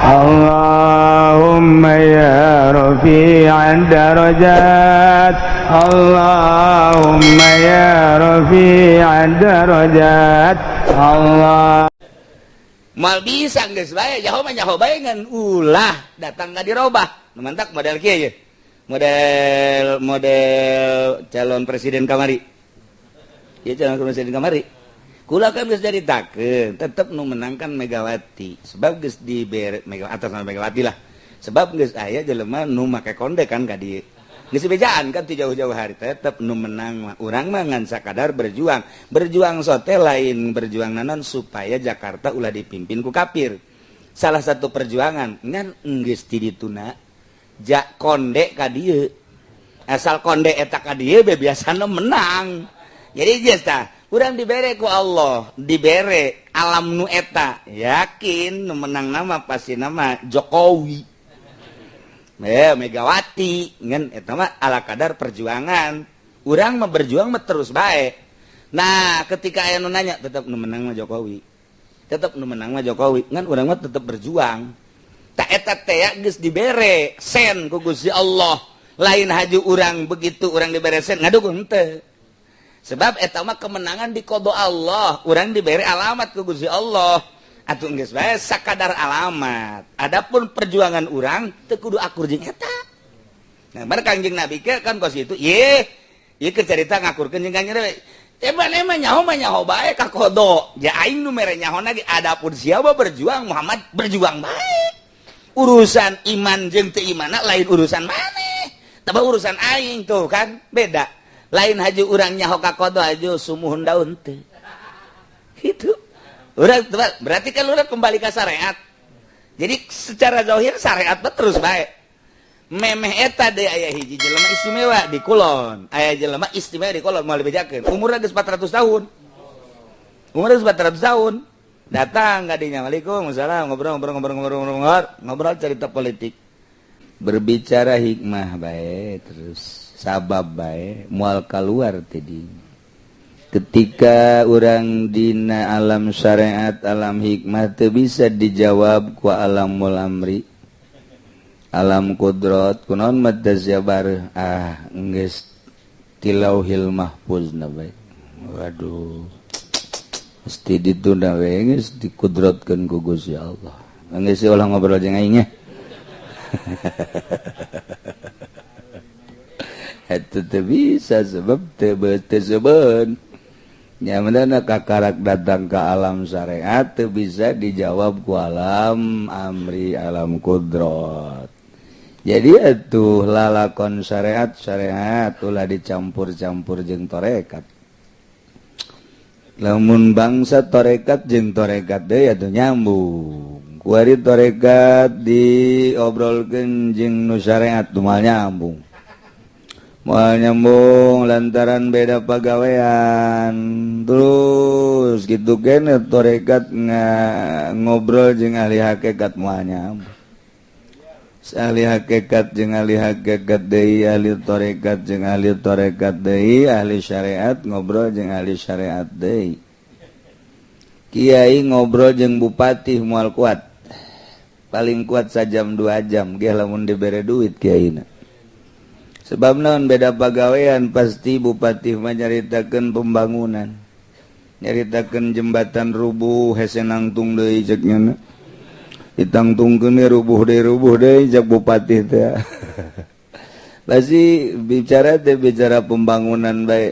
Allahumma ya rafi'ad darajat, Allahumma ya rafi'ad darajat, Allah. Mal bisa geus bae nyaho mah nyaho bae ngan ulah datang ka dirobah. Nu mantak model kieu ye. Model model calon presiden kamari. Ieu calon presiden kamari. Kula kan geus nyaritakeun, tetep nu menangkan Megawati. Sebab geus dibere Mega atas nama Megawati lah. Sebab geus aya jelema nu make konde kan ka dieu. Geus bejaan kan ti jauh-jauh hari tetep nu menang mah. Urang mah ngan sakadar berjuang. Berjuang sote lain berjuang nanon supaya Jakarta ulah dipimpin ku kafir. Salah satu perjuangan ngan geus ti dituna ja konde ka dieu. Asal konde eta ka dieu be biasana menang. Jadi geus tah urang dibere ku Allah, dibere alam nu eta, yakin nu menang nama pasti nama Jokowi. Megawati ngan eta mah ala kadar perjuangan. Urang mah berjuang mah terus bae. Nah, ketika aya nu nanya tetep nu menang mah Jokowi. Tetep nu menang mah Jokowi. Ngan urang mah tetep berjuang. Tak eta teh geus dibere sen ku Gusti Allah. Lain haju urang begitu urang dibere sen ngadukung henteu. Sebab eta mah kemenangan di qada Allah. Urang dibere alamat ku Gusti Allah. Atuh geus bae sakadar alamat. Adapun perjuangan urang teu kudu akur jeung eta. Nah, bar Kangjeng Nabi ke kan kos kitu, ye, ieu keur carita ngakurkeun jeung Kangjeng Nabi. Teh mah nyaho mah nyaho bae ka kodo. Ja aing nu mere nyaho lagi adapun siapa berjuang Muhammad berjuang bae. Urusan iman jeung teu imanna lain urusan maneh. Tapi urusan aing tuh kan beda. Lain haju urang nyaho ka kodo haju sumuhun daun teh. Itu. Urang berarti kan urang kembali ke syariat. Jadi secara zahir syariat mah terus baik. Memeh eta deui aya hiji jelema istimewa di kulon. Aya jelema istimewa di kulon moal dibejakeun. Umurna geus 400 tahun. Umurna geus 400 tahun. Datang ka dinya, "Waalaikumsalam," ngobrol ngobrol ngobrol ngobrol ngobrol ngobrol cerita politik. Berbicara hikmah bae terus sabab bae moal keluar tadi. Ketika orang dina alam syariat alam hikmah teu bisa dijawab ku alamul amri alam kudrat kunaon mah bar ah geus tilauhil mahfuz na bae. Waduh, mesti ditunda we geus dikudratkeun ku Gusti Allah. Geus ulah ngobrol jeung aing nya. Eta teu bisa sebab teu teu nyamanana kakarak datang ke alam syariat teu bisa dijawab ku alam amri alam kudrat. Jadi atuh lalakon syariat syariat ulah dicampur-campur jeung tarekat. Lamun bangsa tarekat jeung tarekat deui atuh nyambung. Kuari tarekat diobrolkeun jeung nu syariat moal nyambung. Moal nyambung lantaran beda pagawean. Terus gitu kene tarekat ngobrol jeung ahli hakikat moal nyambung. Ahli hakikat jeung ahli hakikat deui, ahli tarekat jeung ahli tarekat deui, ahli syariat ngobrol jeung ahli syariat deui. Kiai ngobrol jeung bupati moal kuat. Paling kuat sajam 2 jam ge lamun dibere duit kiaina. Sebab naon beda pagawean pasti bupati mah nyaritakeun pembangunan. Nyaritakeun jembatan rubuh hese nangtung deui ceuk nya. Ditangtungkeun rubuh deui cek bupati teh. Pasti bicara teh bicara pembangunan bae.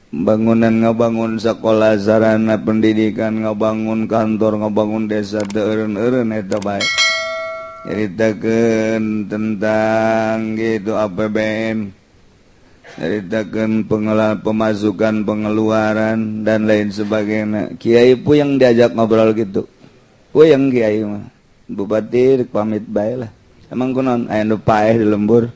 Pembangunan ngabangun sekolah, sarana pendidikan, ngabangun kantor, ngabangun desa teu eureun-eureun eta bae. Nyaritakeun tentang gitu APBN, nyaritakeun pemasukan, pengeluaran dan lain sebagainya. Kiai puyeng diajak ngobrol gitu. Puyeng kiai mah. Bupati pamit bae lah. Emang kunaon aya nu paeh di lembur.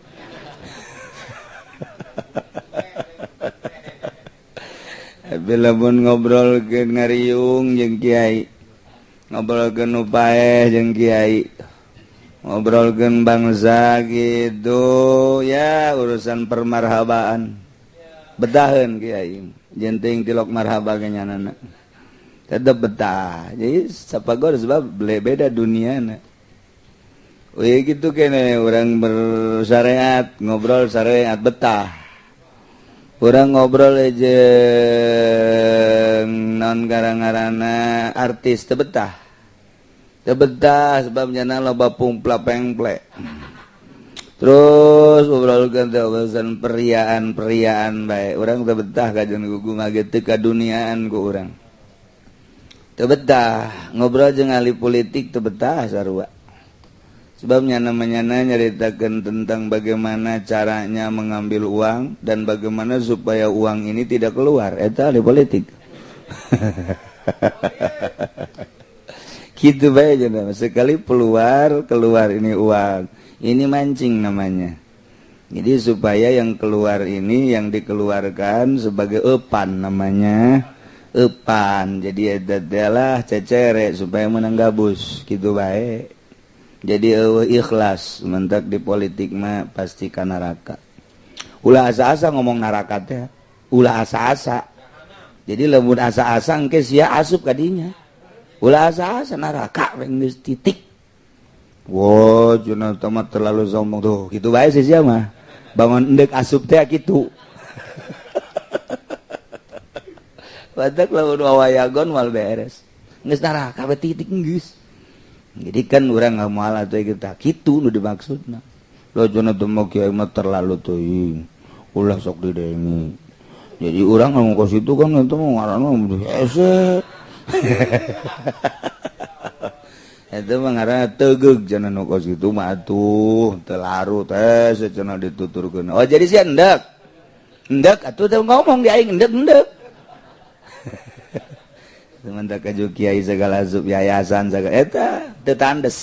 Bila pun ngobrol ke ngariung jeung kiai, ngobrol ke nu paeh jeung kiai, ngobrolkeun bangsa gitu ya urusan permarhabaan. Betaheun kiai, jenting tilok marhaba ge nyanana. Tetep betah. Jadi sapagor sebab beda duniana. Wih gitu kene orang bersyariat, ngobrol syariat betah. Orang ngobrol jeung non garang-garana artis teu betah. Teu betah sebab nyana loba pungpla pengple. Terus ngobrolkeun teh urusan periaan-periaan bae. Urang teu betah kajeun gugu mah ge teu kaduniaan ku urang. Teu betah ngobrol jeung ahli politik teu betah sarua. Sebabnya namanya nyaritakan tentang bagaimana caranya mengambil uang dan bagaimana supaya uang ini tidak keluar. Eta ahli politik. Gitu bae cenah. Sekali keluar ini uang. Ini mancing namanya. Jadi supaya yang keluar ini yang dikeluarkan sebagai epan namanya. Epan. Jadi eta adalah cecere supaya menang gabus gitu bae. Jadi ikhlas mentak di politik mah pasti ka neraka. Ulah asa-asa ngomong neraka teh, ulah asa-asa. Jadi lamun asa-asa engke sia asup ka dinya. Ulah asa-asa neraka geus titik. Wah, cenah mah terlalu sombong tuh. Kitu bae sih sia mah. Bangun endek asup teh kitu. Badak lamun wawayagon moal beres. Geus neraka we titik geus. Jadi kan orang nggak mau atuh kita kitu nu dimaksudna. Lo cenah teu mah kiai mah terlalu teuing. Ulah sok didengi. Jadi urang ngomong ka situ kan eta mah ngaranna hese. Eta mah ngaranna tegeug cenah nu ka situ mah atuh teu larut hese cenah dituturkeun. Oh jadi sia endek. Endek atuh teu ngomong di aing endek-endek. Sementara kaju kiai segala sub yayasan segala eta teu tandes.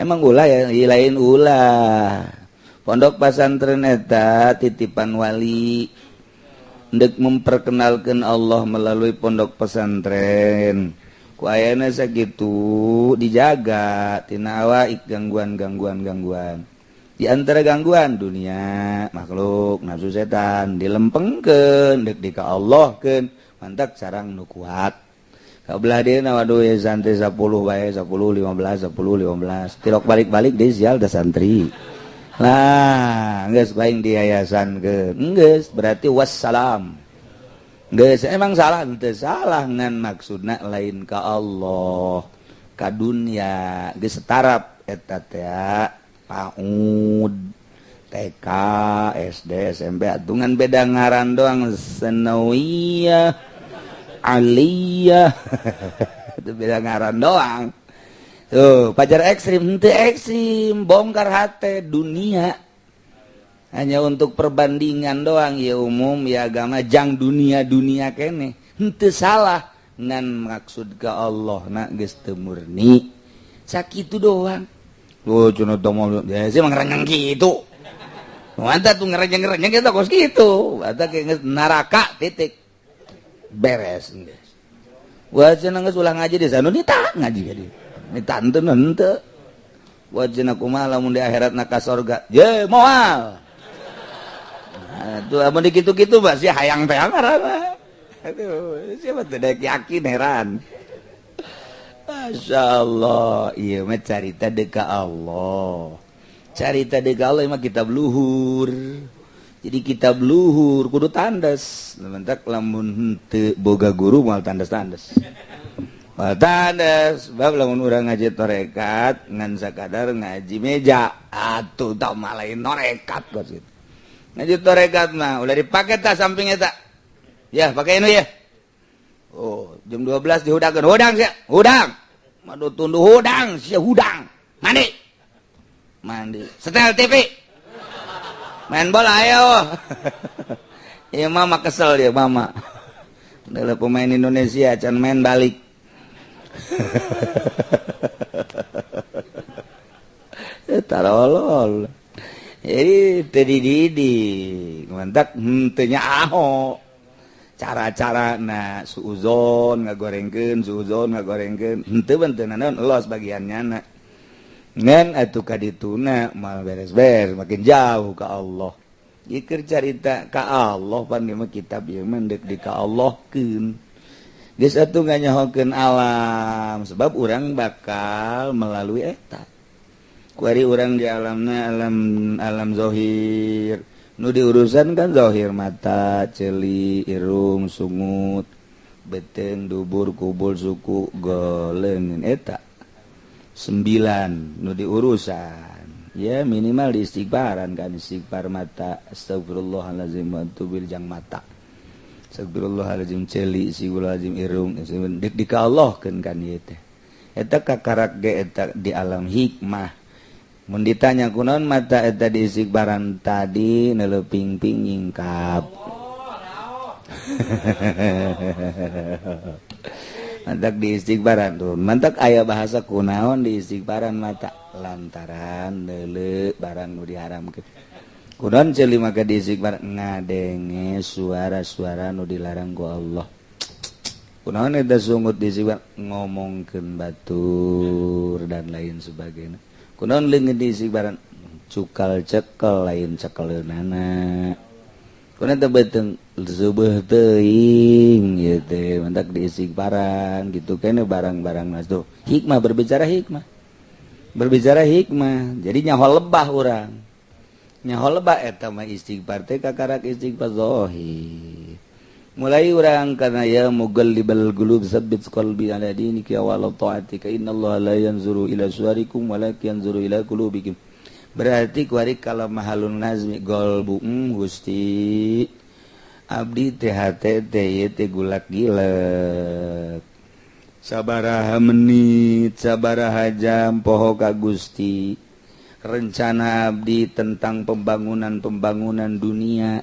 Emang ulah ya lain ulah. Pondok pesantren eta titipan wali. Ndek memperkenalkan Allah melalui pondok pesantren. Ku ayana sakitu dijaga tina awaik gangguan-gangguan. Di antara gangguan dunia, makhluk, nafsu setan dilempengkeun deuk di ka Allahkeun. Mantak sarang nu kuat. Kabelah dia waduh ya santri 10 bae 10 15 10 15. Tilok balik-balik deui sial da santri. Lah, geus baing di yayasan ke. Geus berarti wassalam. Geus emang salah henteu salah ngan maksudna lain ka Allah, ka dunia geus setarap eta teh PAUD. TK, SD, SMP atungan beda ngaran doang Senawiyah Aliyah. Itu beda ngaran doang. Tuh, pajar ekstrim, henteu ekstrim, bongkar hate dunia. Hanya untuk perbandingan doang ya umum ya agama jang dunia-dunia kene. Henteu salah ngan maksud ka Allah na geus teu murni. Sakitu doang. Tuh cenah teh mah ya sih mah ngerenyeng kitu. Mantap tuh ngerenyeng-ngerenyeng kita kos kitu. Batak geus neraka titik. Beres geus. Wah cenah geus ulah ngaji di sana nita ngaji jadi. Nita henteu henteu. Wah cenah kumaha lamun di akhirat na ka sorga. Ye moal. Nah, tuh amun dikitu-kitu mah sia hayang teh ngaranna. Aduh, siapa teh dek yakin heran. Masya Allah, ieu mah carita deuk ka Allah. Carita deuk ka Allah mah kitab luhur. Jadi kitab luhur kudu tandes. Mentak lamun henteu boga guru moal tandes-tandes. Moal tandes, sebab lamun urang ngaji tarekat ngan sakadar ngaji meja, atuh tah mah lain tarekat kos kitu. Ngaji tarekat mah ulah dipake tah samping eta. Ya, pake ini ya. Oh, jam 12 dihudangkeun. Hudang sia, hudang. Madu tunduh hudang, sia hudang. Mandi. Mandi. Setel TV. Main bola ayo. Ya mama kesel dia mama. Adalah pemain Indonesia can main balik. Tarolol. Jadi teu dididik, mantak henteu nyaho. Cara-cara na suuzon ngagorengkeun, suuzon ngagorengkeun, henteu benteu naon los bagiannya na. Ngan atuh ka dituna mal beres-beres makin jauh ka Allah. Ieu keur carita ka Allah pan ieu mah kitab ieu mah deuk di ka Allahkeun. Geus atuh nganyahokeun alam sebab urang bakal melalui eta. Kuari urang di alamna alam alam zohir. Nu diurusan kan zohir mata, ceuli, irung, sungut, beteng, dubur, kubul, suku, goleungeun eta. 9 nu diurusan. Ya minimal di istighfaran kan, istighfar mata, astagfirullahalazim wa atubu ilaih jang mata. Astagfirullahalazim ceuli, astagfirullahalazim irung, dik di ka Allah keun kan ieu teh. Eta kakarak ge eta di alam hikmah. Mun ditanya kunaon mata eta di istighfaran tadi neuleuh ping nyingkap. Mantak di istighfaran tuh. Mantak aya bahasa kunaon di istighfaran mata lantaran neuleuh barang nu diharamkeun. Kunaon ceuli maka di istighfar ngadenge suara-suara nu dilarang ku Allah. Kunaon eta sungut di istighfar ngomongkeun batur dan lain sebagainya. Kunaon leungeun di istighfaran cukal cekel lain cekeleunana. Kunaon teh beuteung seubeuh teuing ieu teh mantak di istighfaran gitu kene barang-barang mas tuh. Hikmah berbicara hikmah. Berbicara hikmah. Jadi nyaho lebah urang. Nyaho lebah eta mah istighfar teh kakarak istighfar zahir. Mulai urang karena ya mugallibal qulub sabbit qalbi ala dinika wa ala ta'atika innallaha la yanzuru ila suwarikum walakin yanzuru ila qulubikum. Berarti kuari kalau mahalun nazmi golbu Gusti abdi teh hate teh teh gulak gilek sabaraha menit sabaraha jam poho ka Gusti rencana abdi tentang pembangunan-pembangunan dunia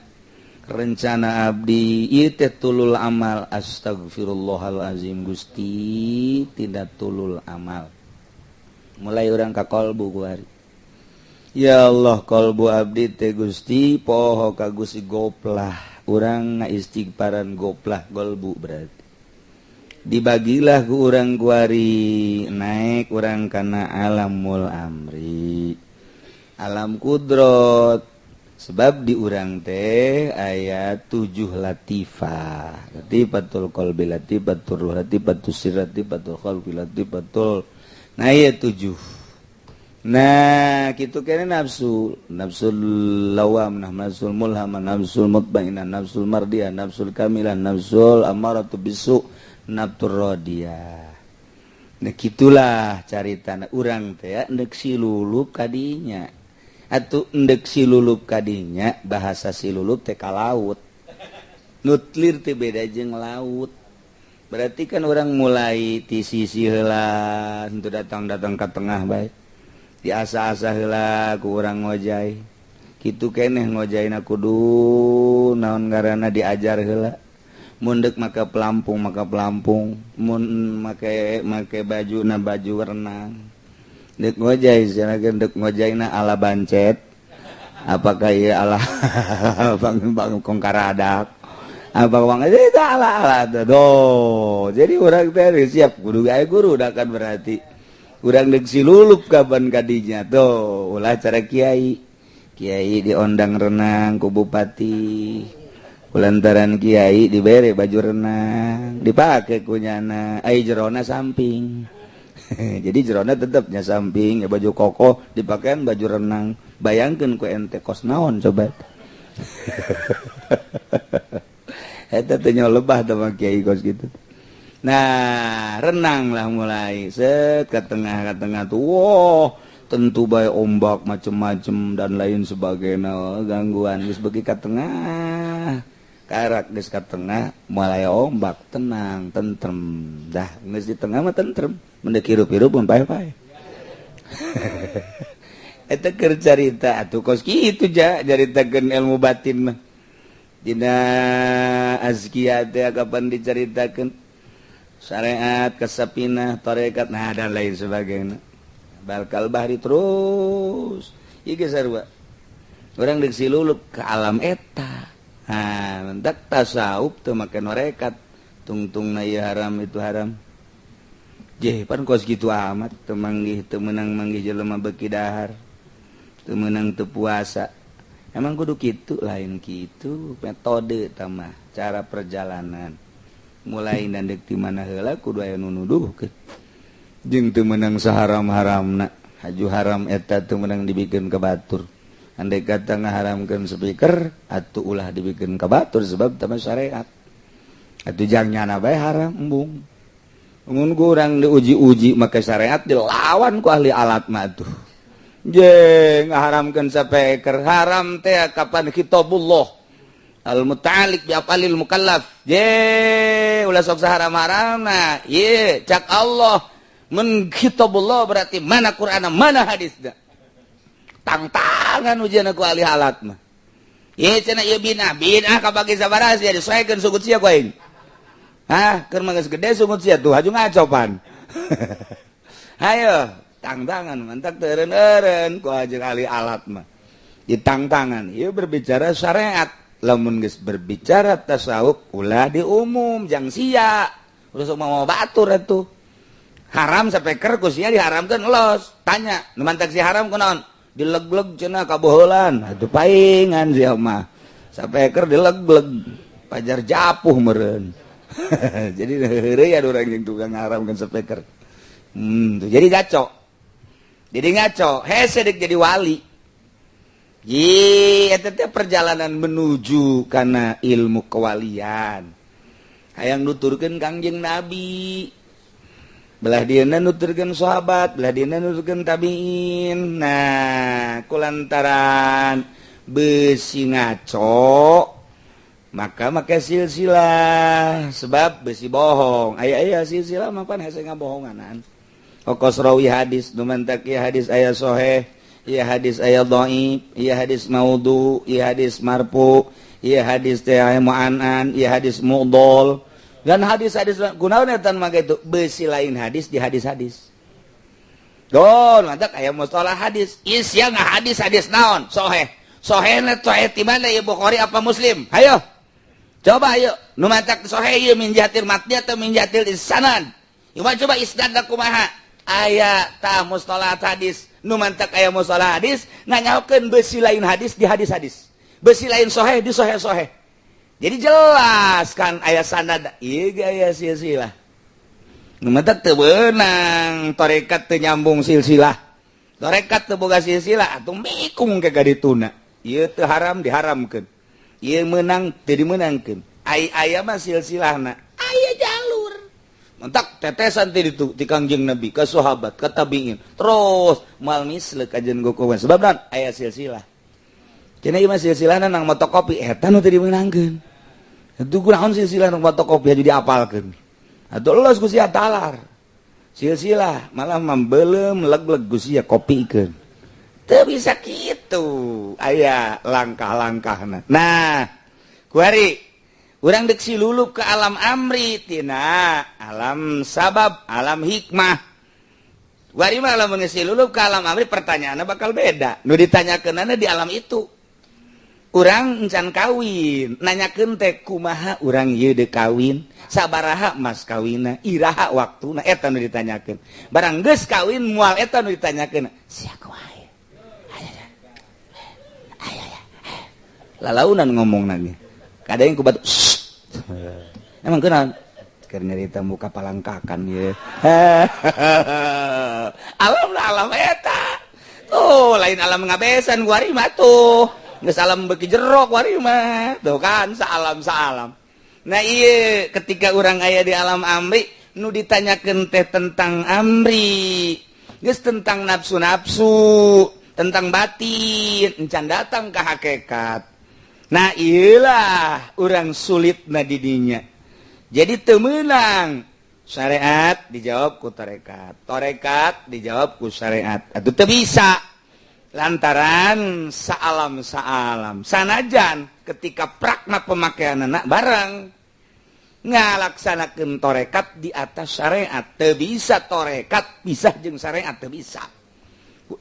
rencana abdi ieu teh tulul amal astagfirullahalazim Gusti tidak tulul amal mulai urang ka kolbu kuari ya Allah kolbu abdi teh Gusti poho ka Gusti goplah urang ngaistighfaran goplah golbu berarti dibagilah ku urang kuari naik urang kana alamul amri alam kudrot sebab di urang teh aya 7 latifah latifatul qalbi latifatul ruh latifatul sir latifatul khalqi latifatul nah ieu 7. Nah kitu kene nafsu nafsul lawam nafsul mulhamah nafsul mutmainah nafsul mardiyah nafsul kamilah nafsul amaratu bisu naftur radiyah. Nah kitulah caritana urang teh endek silulup kadinya atuh endek silulup kadinya bahasa silulup teh ka laut nutlir teh beda jeung laut. Berarti kan orang mulai ti sisi heula henteu datang-datang ka tengah bae diasa-asa heula ku urang ngojay kitu keneh ngojayna kudu naon ngaranna diajar heula mun deuk make pelampung mun make make bajuna baju renang deuk ngojay cenah deuk ngojayna ala bancet apakah ieu ala bang kongkaradak apa wang itu ala ala doh jadi urang teh siap kudu aya guru dah kan berarti urang deuk silulup kapan kadinya tuh ulah cara kiai kiai diondang renang ku bupati lantaran kiai dibere baju renang dipake ku nyana ai jerona samping jadi jerona tetepnya samping ya baju kokoh dipakean baju renang bayangkeun ku ente kos naon coba eta teh lebah teh mah kiai kos kitu. Nah, renang lah mulai set ke tengah tuh. Wow, tentu bae ombak macem-macem dan lain sebagainya gangguan geus beuki ka tengah. Karak geus ka tengah mulai ombak tenang, tentrem. Dah geus di tengah mah tentrem, mendek hirup-hirup mun pae-pae. Eta keur carita atuh kos kitu ja caritakeun ilmu batin mah. Dina azkiyah teh kapan dicaritakeun syariat, kesapinah, tarekat, nah dan lain sebagainya. Balkal bahri terus. Ieu geus sarua. Urang deuk silulup ke alam eta. Nah, mentak tasawuf teu make norekat. Tungtungna ieu haram itu haram. Jeh, pan kos kitu amat teu manggih teu meunang manggih jelema beuki dahar. Teu meunang teu puasa. Emang kudu kitu lain kitu metode tah mah cara perjalanan. Mulai dandek di mana heula kudu aya nu nuduhkeun jeung teu meunang saharam-haramna. Haju haram eta teu meunang dibikeun ka batur. Andai kata ngaharamkeun speaker atuh ulah dibikeun ka batur, sebab tama syariat. Atuh jang nyana bae haram, embung. Mun urang diuji-uji make syariat, dilawan ku ahli alat mah tuh. Je ngaharamkeun speaker haram teh kapan? Kitabullah al muta'alliq bi af'alil mukallaf. Je ulah sok saharam-haramna. Ye cak Allah men kitabullah, berarti mana Qur'an, mana hadisna? Tangtangan ujian ku ahli alat mah. Ye cenah ieu binah, binah kabagi sabaraha sia? Disoekeun sungut sia ku aing. Hah, keur mah geus gede sungut sia tuh, haju ngacopan. Hayo tangtangan, mantak teu eureun-eureun ku jeung ahli alat mah. Ditangtangan ieu berbicara syariat. Lamun geus berbicara tasawuf ulah diumum jang sia. Ulah sok mau batur atuh. Haram sapeker ku sia diharamkeun, los. Tanya, nu mantak si haram kunaon? Dileg-leg cenah kaboholan. Atuh paingan sia mah. Sapeker dileg-leg pajar japuh meureun. Jadi heureuy urang jeung tukang ngaharamkeun speaker. Tuh, jadi ngaco. Jadi ngaco, hese dek jadi wali. Ye, eta teh perjalanan menuju kana ilmu kewalian. Hayang nuturkeun Kangjeng Nabi. Belah dieuna nuturkeun sahabat, belah dieuna nuturkeun tabiin. Nah, kulantaran besi ngaco maka make silsilah, sebab besi bohong. Aya aya silsilah mah pan hese ngabohonganan. Okos rawi hadis nu mantak ieu hadis aya soheh, ieu hadis aya dhaif, ieu hadis maudhu, ieu hadis marfu, ieu hadis teh aya mu'anan, ieu hadis mudhol. Dan hadis-hadis kunaon eta mah itu besi lain hadis di hadis-hadis. Don, mantak aya mustalah hadis. Isia hadis hadis naon? Soheh. Soheh soheh di mana ya, Bukhari apa Muslim? Hayo. Coba ayo, nu mantak soheh ieu min jihatil matni atau min jihatil sanad? Coba coba isnad kumaha? Aya tah mustalah hadis. Nu mantak aya mustalah hadis nanyakeun besi lain hadis di hadis-hadis. Besi lain soheh di soheh-soheh. Jadi jelas kan aya sanad, ieu ge aya silsilah. Nu mantak teu beunang tarekat teu nyambung silsilah. Tarekat teu boga silsilah atuh mikung ke kadituna. Ieu teu haram diharamkeun. Ieu meunang teu dimeunangkeun. Ai aya mah silsilahna. Aya jalur. Mantak tetesan ti ditu ti Kangjeng Nabi ka sahabat ka tabiin. Terus moal misleuk ajeun gokowan sebab dan aya silsilah. Cenah ieu mah silsilahna nang motokopi, eta nu teu dimeunangkeun. Itu kunaon silsilah nang fotokopi aja diapalkeun. Atuh los ku sia talar. Silsilah malah membelem leg-leg ku sia kopikeun. Teu bisa kitu. Aya langkah-langkahna. Nah, kuari urang deuk silulup ke alam amri tina alam sabab, alam hikmah. Kuari mah lamun silulup ke alam amri, pertanyaanna bakal beda. Nu ditanyakeunana di alam itu. Urang encan kawin, nanyakeun teh kumaha urang ieu deuk kawin, sabaraha mas kawinna, iraha waktuna, eta nu ditanyakeun. Barang geus kawin moal eta nu ditanyakeun. Sia kumaha? Aya aya. Lalaunan ngomong lagi. Kadang ku batu. Emang kunaon? Keur nyarita muka palangkakan ye. Alam alam eta. Tuh lain alam ngabesan kuari mah tuh. Geus alam beuki jero kuari mah. Tuh kan saalam saalam. Nah iya, ketika orang aya di alam amri, nu ditanyakeun teh tentang amri. Geus tentang nafsu-nafsu, tentang batin, encan datang ke hakikat. Nah iyalah orang sulit na didinya. Jadi teu meunang syariat dijawab ku tarekat, tarekat dijawab ku syariat. Atuh teu bisa. Lantaran saalam saalam sanajan ketika prakna pemakaian anak bareng ngalaksanakeun torekat di atas syariat, teu bisa torekat pisah jeung syariat, teu bisa.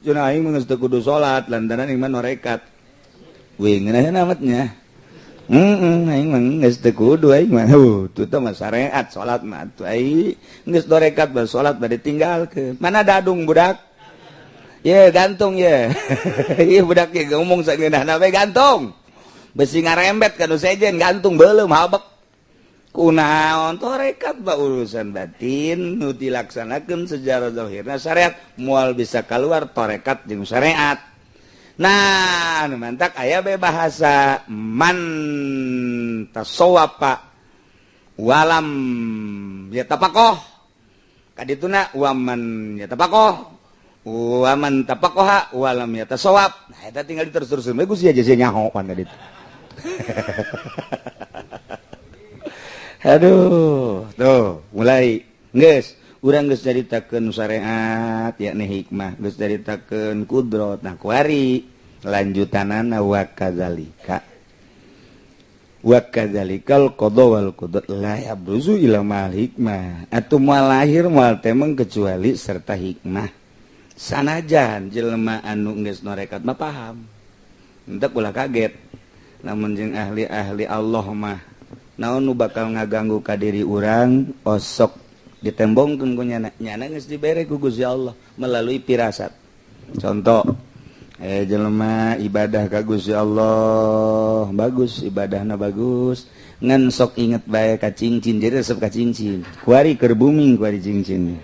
Cenah aing mah geus teu kudu salat lantaran aing mah norekat. Wih, ngeunah amatnya. Heeh, aing mah geus teu kudu aing mah. Tuh teh mah syariat salat mah atuh aing geus torekat mah salat bade tinggalkeun. Mana dadung budak? Ye gantung ye. Ieu budak ye ngomong sageunahna we gantung. Besi ngarembet ka nu sejen gantung beuleum habek. Kunaon torekat ba urusan batin nu dilaksanakeun secara zahirna syariat, moal bisa keluar torekat jeung syariat. Nah, nu mantak aya be bahasa man tasawwafa walam yatafaqqah, kadituna waman yatafaqqah waman tafaqqaha walam yatasawwab. Nah, eta tinggal diterus-terusin we Gusti aja sia nyaho pan kaditu. Aduh, tuh mulai geus urang geus caritakeun syariat yakni hikmah, geus caritakeun kudrat. Nah, kuari lanjutanana wa kadzalika wa kadzalikal qada wal qudrat la yabruzu ila mal hikmah. Atuh moal lahir moal temeng kecuali serta hikmah. Sanajan jelema anu geus norekat mah paham. Henteu ulah kaget. Lamun jeung ahli-ahli Allah mah naon nu bakal ngaganggu ka diri urang osok ditembongkeun ku nyana, nyana geus dibere ku Gusti Allah melalui pirasat. Contoh, jelema ibadah ka Gusti Allah bagus, ibadahna bagus, ngan sok inget bae ka cincin, jadi resep ka cincin. Kuari keur booming kuari cincin.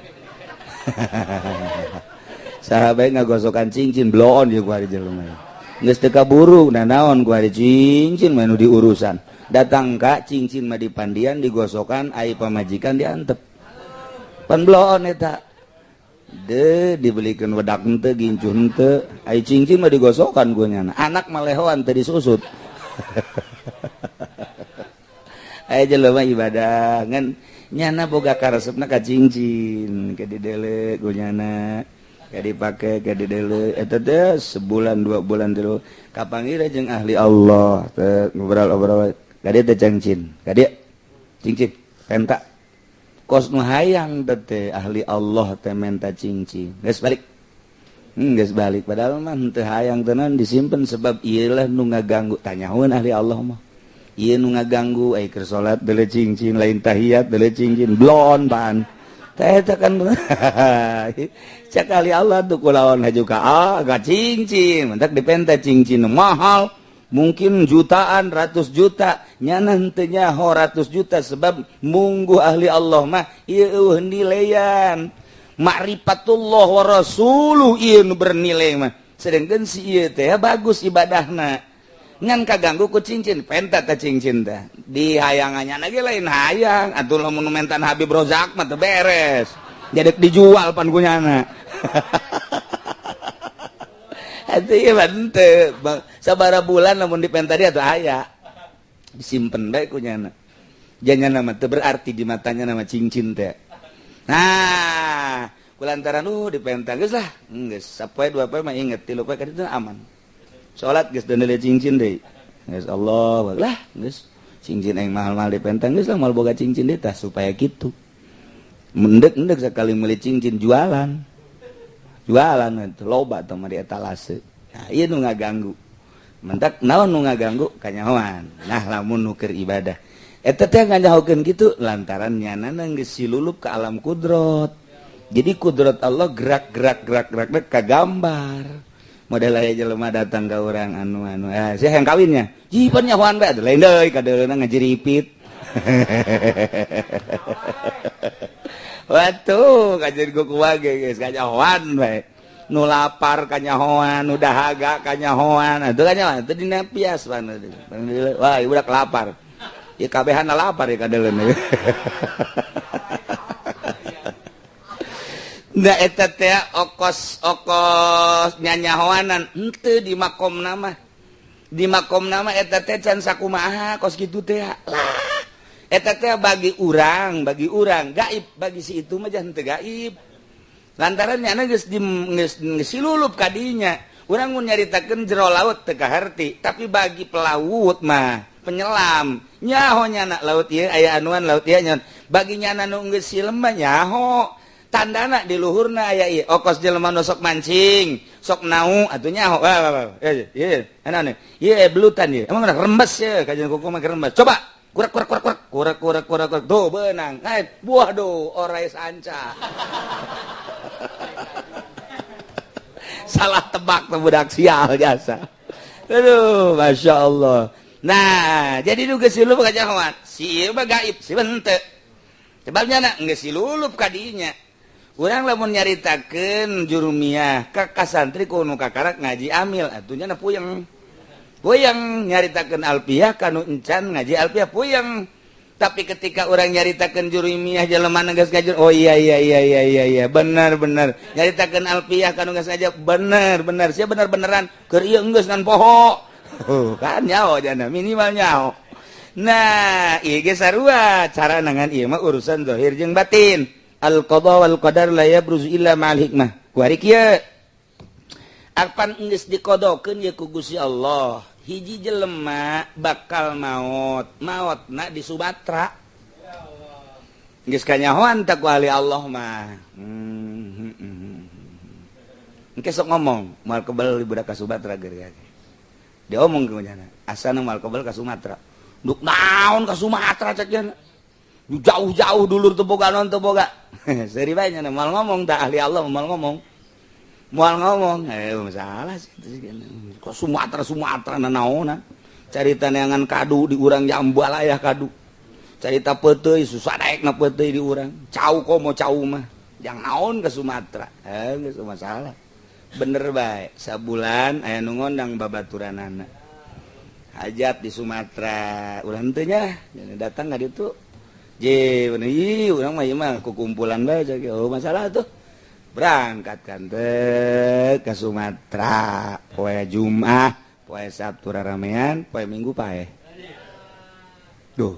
Saha bae ngagosokan cincin bloon ieu kuari jelema. Geus teu kaburu nah naon kuari cincin mah nu diurusan. Datang ka cincin mah dipandian digosokan ai pamajikan diantep. Pan bloon eta. De dibelikan wedak henteu gincu henteu ai cincin mah digosokan ku nyana. Anak mah lehoan teu disusut. Aya jelema ibadah ngan nyana boga karesepna ka cincin ke didele ku nyana. Ke dipake ke didele eta teh sebulan 2 bulan dulu kapanggih jeung ahli Allah teh ngobrol-obrol kadieu teh cincin kadieu cincin penta kos nu hayang teh ahli Allah teh menta cincin geus balik. Geus balik padahal mah henteu hayang tenan disimpen sebab ieu lah nu ngaganggu tanyaheun ahli Allah mah ieu nu ngaganggu ai keur salat deuleu cincin lain tahiyat deuleu cincin blon pan teh eta kan cek ahli Allah tuh kulawan haju ka ah ga cincin mentak dipenta cincin mahal mungkin jutaan ratus juta nyana henteu nyaho ratus juta sebab mungguh ahli Allah mah ieu nilaian ma'rifatullah wa rasuluh ieu nu bernilai mah, sedangkan si ieu teh bagus ibadahna ngan kaganggu ku cincin penta teh cincin teh di hayangannya lagi lain hayang atuh lamun mentan Habib Rozak mah teu beres jadi dijual pan ku nyana. Atuh ieu mah henteu sabaraha bulan lamun dipenta dia atuh aya disimpen bae ku nyana. Janya nama teu berarti di matanya nama cincin teh. Nah, kulantaran dipenta geus lah, geus sapoe 2 poe mah inget 3 poe ka ditu aman. Salat geus deundeule cincin deui. Geus Allah lah geus cincin aing mahal-mahal dipenta geus lah moal boga cincin deui tah supaya kitu. Mendek-endek sakali meuli cincin jualan. Jualan itu loba teh mah di etalase. Nah, ieu nu ngaganggu. Mentak naon nu ngaganggu kanyahoan. Nah, lamun nu keur ibadah. Eta teh nganyahokeun kitu lantaran nyanana geus silulup ke alam kudrot. Jadi kudrot Allah gerak-gerak gerak-gerak kagambar. Model aya jelema datang ka urang anu-anu. Ah, sia hayang kawinnya. Jipan nyahoan bae lain deui kadeuleuna ngajiripit. Waduh, kajian ku kumaha geus kanyahoan bae. Nu lapar kanyahoan, nu dahaga kanyahoan. Atuh kanyahoan teu dina pias pan. Wah, ieu budak lapar. Ieu kabehana lapar ya kadeuleuna. Da eta teh okos-okos nyanyahoanan henteu di makom nama. Di makom nama eta teh can sakumaha kos kitu teh. Lah, eta teh bagi urang gaib, bagi si itu mah jangan teu gaib. Lantaran nyana geus silulup ka dinya. Urang mun nyaritakeun jero laut teu kaharti, tapi bagi pelaut mah penyelam nyaho nyana laut ieu aya anuan laut ieu nyaho. Bagi nyana nu geus silem mah nyaho. Tandana di luhurna aya ieu okos jelema nu sok mancing, sok nau atuh nyaho. Wah, ieu anu ieu belutan ieu. Emang rembes ye kajian kuku mah rembes. Coba kurak kurak kurak kurak kurak kurak kurak kurak tuh benang. Eh buah do orai sanca. Salah tebak tuh budak sial jasa. Aduh, Masya Allah. Nah, jadi nu geus silulup kanyahoan si ieu mah gaib si henteu. Sebabnya na geus silulup ka dinya. Urang lamun nyaritakeun jurumiyah ka ka santri ku nu kakarak ngaji amil atuh nya puyeng. Puyeng nyaritakeun alfiah kanu encan ngaji alfiah puyeng. Tapi ketika orang nyaritakeun jurumiyah jelema geus ngaji, oh iya iya iya iya iya iya bener bener. Nyaritakeun alfiah kanu geus ngaji bener bener. Sia bener beneran keur ieu geus ngan poho. Oh, kan nyaho jana minimal nyaho. Nah, ieu ge sarua cara nangan ieu mah urusan zahir jeung batin. Al qada wal qadar la yabruzu illa ma'al hikmah. Kuari kieu. Apan geus dikodokeun ye ku Gusti Allah. Hiji jelema bakal maot, maotna di Sumatera. Geus kanyahoan tak ku ahli Allah mah. Engke sok ngomong, moal kebel budak ka Sumatera geus. Dia omong ke mana? Asana moal kebel ka Sumatera. Duk naon ka Sumatera cek jana. Jauh-jauh dulur teu boga naon teu boga. Seuri bae nya moal ngomong tah ahli Allah moal ngomong. Moal ngomong, masalah sih. Kok Sumatera Sumatera nanaonan. Carita neangan kadu di urang jambalaya kadu. Carita peuteuy susah daek na peuteuy di urang. Cau komo cau mah. Jang naon ke Sumatera. Geus masalah. Bener bae, sabulan aya nu ngondang babaturanana. Hajat di Sumatera, urang teu nya datang ka ditu. Je, bener ieu urang mah ieu mah kukumpulan bae cek. Oh, masalah tuh. Berangkat kan teh ke Sumatera poe Jumat, poe Sabtu raramean, poe Minggu paeh. Duh.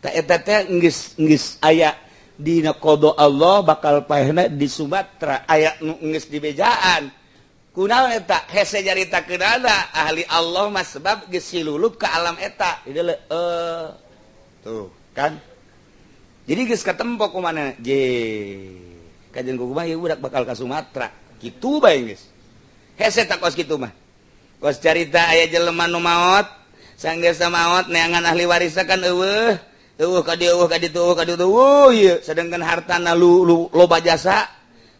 Ta eta teh geus geus aya dina qada Allah bakal paehna di Sumatera, aya nu geus dibejaan. Kunaon eta hese nyaritakeunana ahli Allah mah sebab geus silulup ka alam eta. Tuh kan. Jadi geus katempo kumaha je. Kajian kumaha ieu budak bakal ka Sumatera. Kitu bae geus. Hese tak kos kitu mah. Kos carita aya jelema nu maot, sanggeus maot neangan ahli waris kan eueuh. Eueuh ka dieu, eueuh ka ditu, eueuh ka ditu. Eueuh ieu sedangkan hartana lu loba jasa.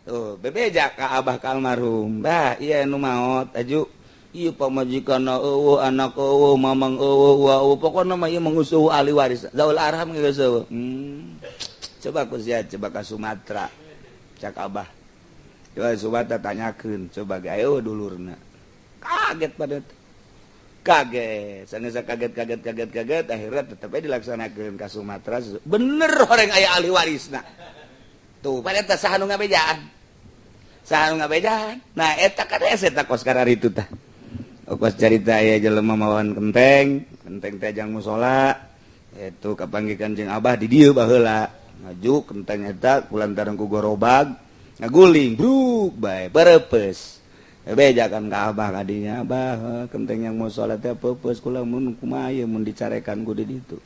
Tuh, bebeja ka abah ka almarhum. Bah, ieu nu maot aju. Ieu pamajikanna eueuh, anak eueuh, mamang eueuh, wa eueuh. Pokona mah ieu mah ahli waris. Zaul arham geus eueuh. Coba ku sia coba ka Sumatera. Cak abah. Coba Sumatera tanyakeun, coba ge ayo dulurna. Kaget pada kaget. Sanggeus kaget kaget kaget kaget akhirnya tetep aja dilaksanakeun ka Sumatera. Bener orang aya ahli warisna. Tuh, pada eta saha nu ngabejaan. Saha nu ngabejaan. Nah, eta kan hese tah kos kararitu tah. Kos carita aya jelema mawan kenteng, kenteng teh jang musala. Itu kapanggikan jeung abah di dieu baheula. Maju kenteng eta kulantaran ku gorobag ngaguling bruk bae pereupes. Bejakan ka abah kadinya, abah kenteng yang musala teh peupeus kula mun kumaha ieu mun dicarekan ku di ditu.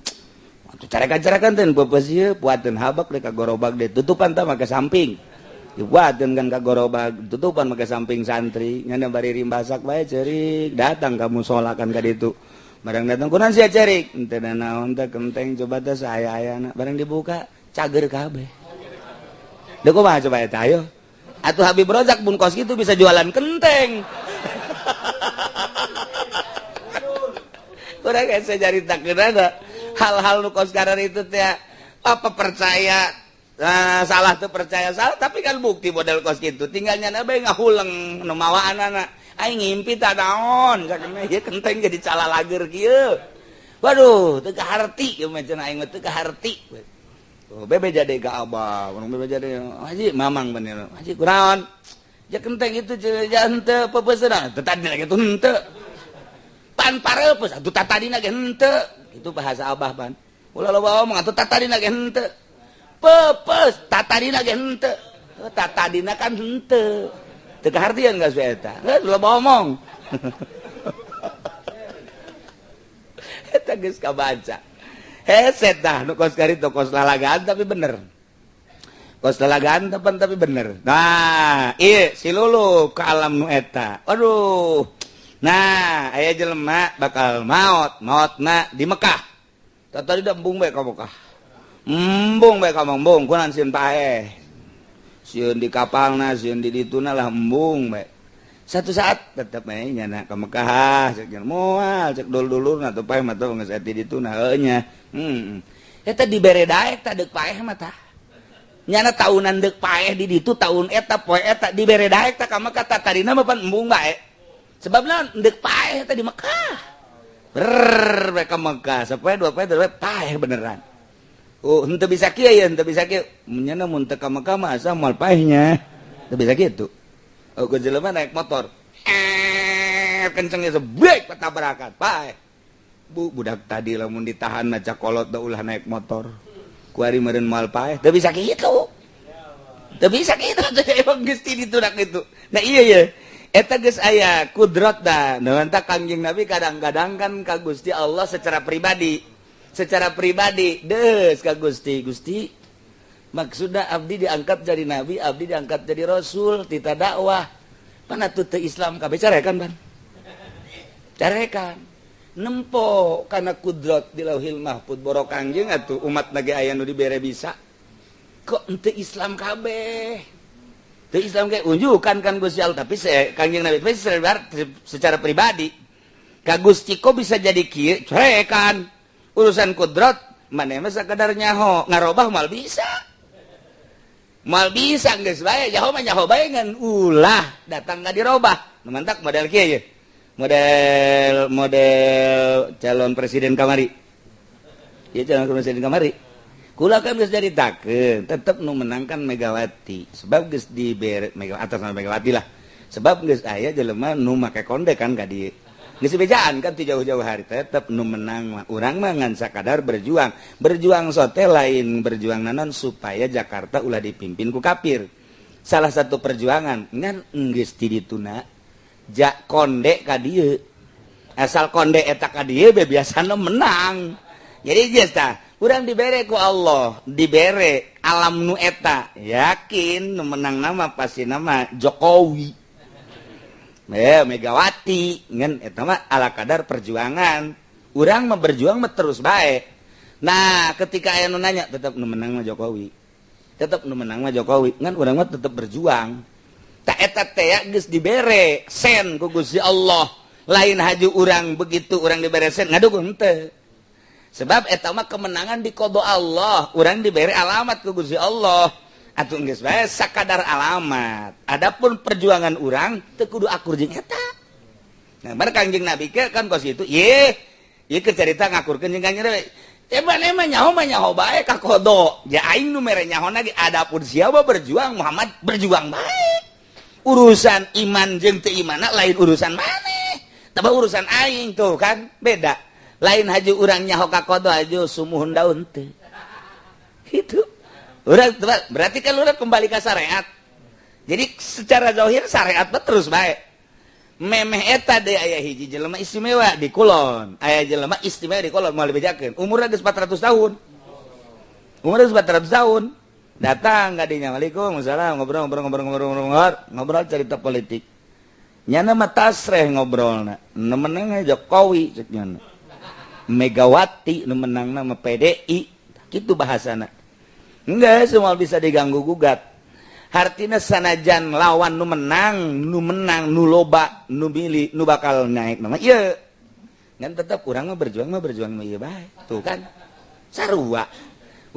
Atuh carekan-carekan teh peupeus ieu buateun habak deh ka gorobag deh tutupan tah make samping. Dibuateun kan ka gorobag tutupan make samping santri nya bari rimbasak bae ceurik datang ka musala kan ka ditu. Barang datang kunaon sia ceurik henteu naon teh kenteng coba teh saaya-ayana barang dibuka cager kabeh. Deuk kumaha coba eta ayo. Atuh Habib Rozak pun kos gitu bisa jualan kenteng. Urang hese nyaritakeun hal-hal nu kos karar itu teh apa percaya nah, salah tuh percaya salah tapi kan bukti model kos gitu tinggal nyana bae ngahuleng nu mawaanana aing ngimpi tak naon sakena ieu kenteng jadi calalager kieu. Waduh teu kaharti ieu mah cenah aing mah teu kaharti. Oh, bebe jadi ka abah, urang bebe jadi haji mamang bener. Haji kunaon? Ja kenteng itu ja henteu peupeusna. Teu tadi lagi tuh henteu. Pan pareupes atuh tatadina ge henteu. Itu bahasa abah pan. Ulah loba omong atuh tatadina ge henteu. Peupeus tatadina ge henteu. Tatadina kan henteu. Teu kahartian geus eta. Geus loba omong. Eta geus kabaca. Heset dah nu kos kari kos lalagaan tapi bener. Kos lalagaan tapi bener. Nah, ieu si Lulu ke alam nu eta. Aduh. Nah, aya jelema bakal maot, maotna di Mekah. Tadi dah embung bae ka Mekah. Embung bae ka embung kunaon sieun paeh. Sieun di kapalna, sieun di dituna lah embung bae. Satu saat tetep bae nyana ka Mekah, cek moal, cek dulur-dulur atau paeh mah teh geus ati ditu, nah heuh nya. Eta dibere daek tah, deuk paeh mah tah. Nyana tahunan deuk paeh di ditu, tahun eta poe eta dibere daek tah ka Mekah tah, tadina mah pan embung bae. Sebabna deuk paeh teh di Mekah. Ber ka Mekah sapoe, 2 poe, 2 poe, paeh beneran. Oh, henteu bisa kieu ya, henteu bisa kieu. Nyana mun teu ka Mekah mah asa moal paehnya. Teu bisa kitu. Oh, ke jelema naik motor. Eh, kencengnya sebrek, tabrakan, paeh. Bu, budak tadi lamun ditahan maca kolot da ulah naik motor. Kuari meureun moal paeh. Teu bisa kitu. Teu bisa kitu, emang geus ti ditu dak itu. Nah iya ya. Eta geus aya kudrat dah. Nah, Kangjeng Nabi kadang-kadang kan ka Gusti Allah secara pribadi. Secara pribadi, des ka Gusti, Gusti maksudnya abdi diangkat jadi nabi, abdi diangkat jadi rasul, tita dakwah. Mana tuh teu Islam kabeh, carekan ban. Carekan. Nempo karena kudrat di Lauhil Mahfud boro Kangjeng atuh umat lagi aya nu dibere bisa. Kok ente Islam kabeh? Teu Islam kayak unjukkan kan Gusti Allah, tapi saya Kangjeng Nabi tapi secara pribadi ka Gusti kok bisa jadi kieu, carekan. Urusan kudrat maneh mah sakadar nyaho, ngarobah mal bisa. Mal bisa, geus bae nyaho mah nyaho bae, ngan ulah datang nggak dirobah. Nu mantak model kieu ye. Model model calon presiden kamari. Ieu calon presiden kamari. Kula kan geus nyaritakeun, tetep nu menangkan Megawati. Sebab geus dibere Mega atas nama Megawati lah. Sebab geus aya jelema nu make konde kan ka dieu. Geus bejaan kan ti jauh-jauh hari, tetep nu menang mah urang mah ngan sakadar berjuang. Berjuang sote lain berjuang nanon, supaya Jakarta ulah dipimpin ku kafir. Salah satu perjuangan ngan geus ti dituna ja konde ka dieu. Asal konde eta ka dieu be biasana menang. Jadi geus tah, urang dibere ku Allah, dibere alam nu eta, yakin nu menang nama pasti nama Jokowi. Eh, Megawati ngan eta mah ala kadar perjuangan. Urang mah berjuang mah terus bae. Nah, ketika aya nu nanya, tetep nu menang mah Jokowi. Tetep nu menang mah Jokowi. Ngan urang mah tetep berjuang. Tak eta teh geus dibere sen ku Gusti Allah. Lain haju urang, begitu urang dibere sen ngadukung, henteu. Sebab eta mah kemenangan di qada Allah. Urang dibere alamat ku Gusti Allah. Atuh geus bae sakadar alamat. Adapun perjuangan urang teu kudu akur jeung eta. Nah, bar Kangjeng Nabi ke kan kos itu, ye, ieu keur carita ngakurkeun jeung Kangjeng Nabi. Eh, maneh mah nyaho bae ka qada. Ja aing nu mere nyaho lagi, adapun siapa berjuang, Muhammad berjuang bae. Urusan iman jeung teu imanna lain urusan maneh. Tapi urusan aing tuh kan beda. Lain haju urang nyaho ka qada haju sumuhun daun teu. Itu. Urang berarti kan urang kembali ke syariat. Jadi secara zahir syariat mah terus bae. Memeh eta deui aya hiji jelema istimewa di kulon. Aya jelema istimewa di kulon moal dibejakeun. Umurna geus 400 tahun. Umurna geus 400 tahun. Datang ka dinya, "Waalaikumsalam," ngobrol ngobrol ngobrol ngobrol ngobrol ngobrol cerita politik. Nyana mah tasreh ngobrolna. Nu menang Jokowi cek nyana. Megawati nu menang nama PDI. Kitu bahasana. Enggak semua bisa diganggu gugat. Hartina sanajan lawan nu menang, nu menang, nu loba, nu milih, nu bakal naik nama ieu. Ngan tetap urang mah berjuang mah ieu bae. Tuh kan. Sarua.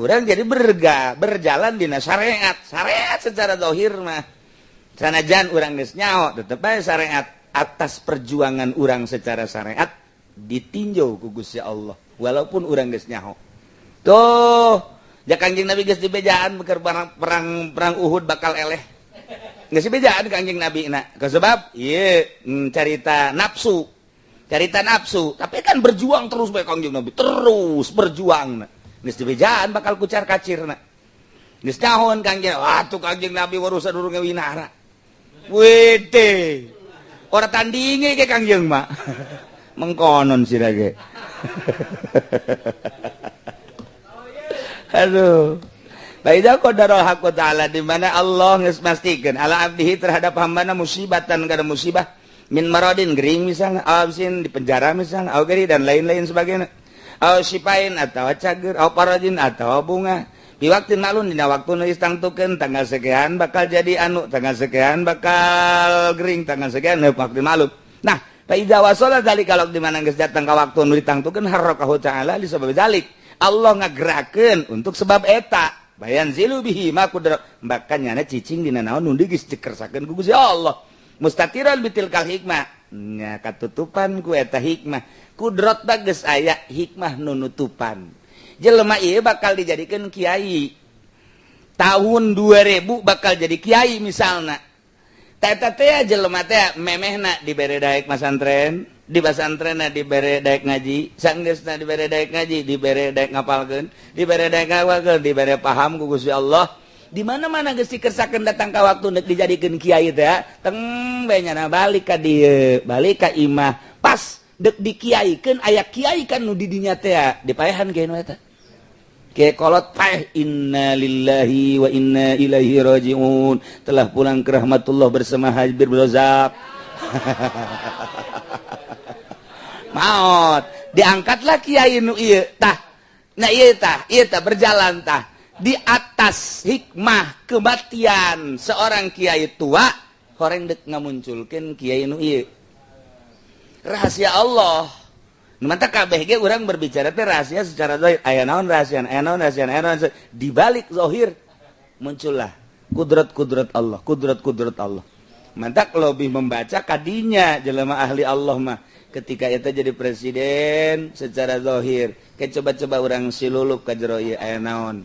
Urang jadi berjalan dina syariat. Syariat secara zahir mah. Sanajan urang geus nyaho, tetep bae syariat atas perjuangan urang secara syariat ditinjau ku Gusti Allah walaupun urang geus nyaho. Tuh, ja Kangjeng Nabi geus dibejaan keur perang, perang perang Uhud bakal eleh. Geus dibejaan Kangjeng Nabi na. Sebab ieu carita nafsu. Carita nafsu, tapi kan berjuang terus bae Kangjeng Nabi, terus berjuang na. Geus dibejaan bakal kucar kacir na. Geus nyahoan Kangjeng, wah tuh Kangjeng Nabi urusan urung winara. Wede. Ora tandinge ke Kangjeng mah. Mengkonon sira ge. Aduh. Baida qadarul haqqu ta'ala, di mana Allah geus mastikeun ala abdihi terhadap hambana musibatan kana musibah, min maradin gering misalnya, absin di penjara misalnya, au dan lain-lain sebagainya, au sipain atau cager, au paradin atau bunga. Di waktu maklum, dina waktu nu tangtukeun, tanggal sekian bakal jadi anu, tanggal sekian bakal gering, tanggal sekian waktu maklum. Nah, fa idza wasala dzalika, kalau di mana geus datang ka waktu nu ditangtukeun, harrakahu ta'ala li sabab dzalik, Allah ngagerakeun untuk sebab eta. Bayanzilu bihi ma qudrat, bahkan nyana cicing dina naon nu geus dikersakeun ku Gusti Allah. Mustatiran bitilkal hikmah, nya katutupan ku eta hikmah. Kudrat geus aya, hikmah nu nutupan. Jelema ieu bakal dijadikan kiai tahun 2000, bakal jadi kiai misalnya. Teta teh jelema teh memehna dibere daek masantren, di pasantrenna dibere daek ngaji, sanggeusna dibere daek ngaji, dibere daek ngapalkeun, dibere daek ngapalkeun, dibere paham ku Gusti Allah. Di mana-mana geus dikersakeun, datang ka waktu nek dijadikeun kiai teh, teng bae nyana balik ka dieu, balik ka imah. Pas dek dikiaikeun, aya kiai kan nu di dinya teh, dipaehan kiai nu eta. Kiai kolot paeh, inna lillahi wa inna ilaihi rajiun, telah pulang ke rahmatullah bersama Habib Rozak. Maot, diangkatlah kiai nu ieu tah. Nah, ieu tah, ieu tah berjalan tah di atas hikmah kematian seorang kiai tua, horeng dek ngamunculkeun kiai nu ieu. Rahasia Allah. Mantap, kabeh ge urang berbicara teh rahasia secara zahir. Aya naon rahasia, aya naon rahasia, aya naon. Di balik zahir muncullah kudrat-kudrat Allah, kudrat-kudrat Allah. Mantak lebih membaca kadinya jelema ahli Allah mah ketika itu jadi presiden secara zahir, ke coba-coba orang silulup ka jero ieu aya naon.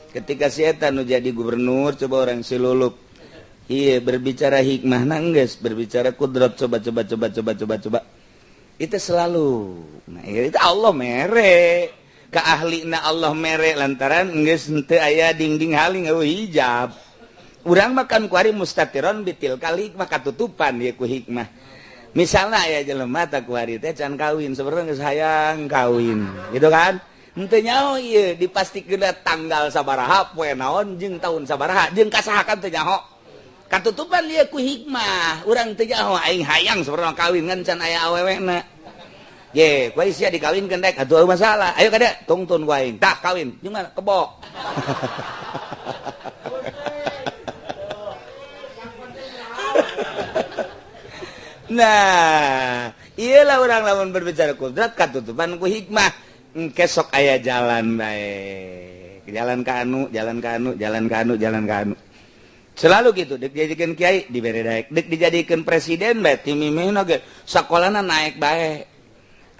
Ketika si eta nu jadi gubernur, coba orang silulup. Iya, berbicara hikmah nangges, berbicara kudrat, coba coba coba coba coba coba. Itu selalu. Nah, itu Allah mere keahlina, Allah mere lantaran geus henteu aya dinding haling, eueuh hijab. Urang makan kuari mustatiron bitilkal hikmah, katutupan ieu ku hikmah. Misalnya aya jelema tak kuari teh can kawin, sebenarnya geus hayang kawin gitu kan, henteu nyaho ieu dipastikeun tanggal sabaraha, poe naon, jeung tahun sabaraha, jeung kasaha kan teu nyaho, katutupan ieu ku hikmah. Urang teu nyaho, aing hayang sebenarnya kawin ngan can aya awewena. Ye, kuari sia dikawinkeun dek atuh, masalah. Ayo kada tungtun ku aing. Tah kawin, jeung mana kebo. Nah, iyalah orang lamun berbicara kudrat katutupan ku hikmah. Engke sok aya jalan bae. Jalan ka anu, jalan ka anu, jalan ka anu, jalan ka anu. Selalu gitu, dek dijadikan kiai dibere daek, dek dijadikan presiden bae timimihna ge sakolana naik bae.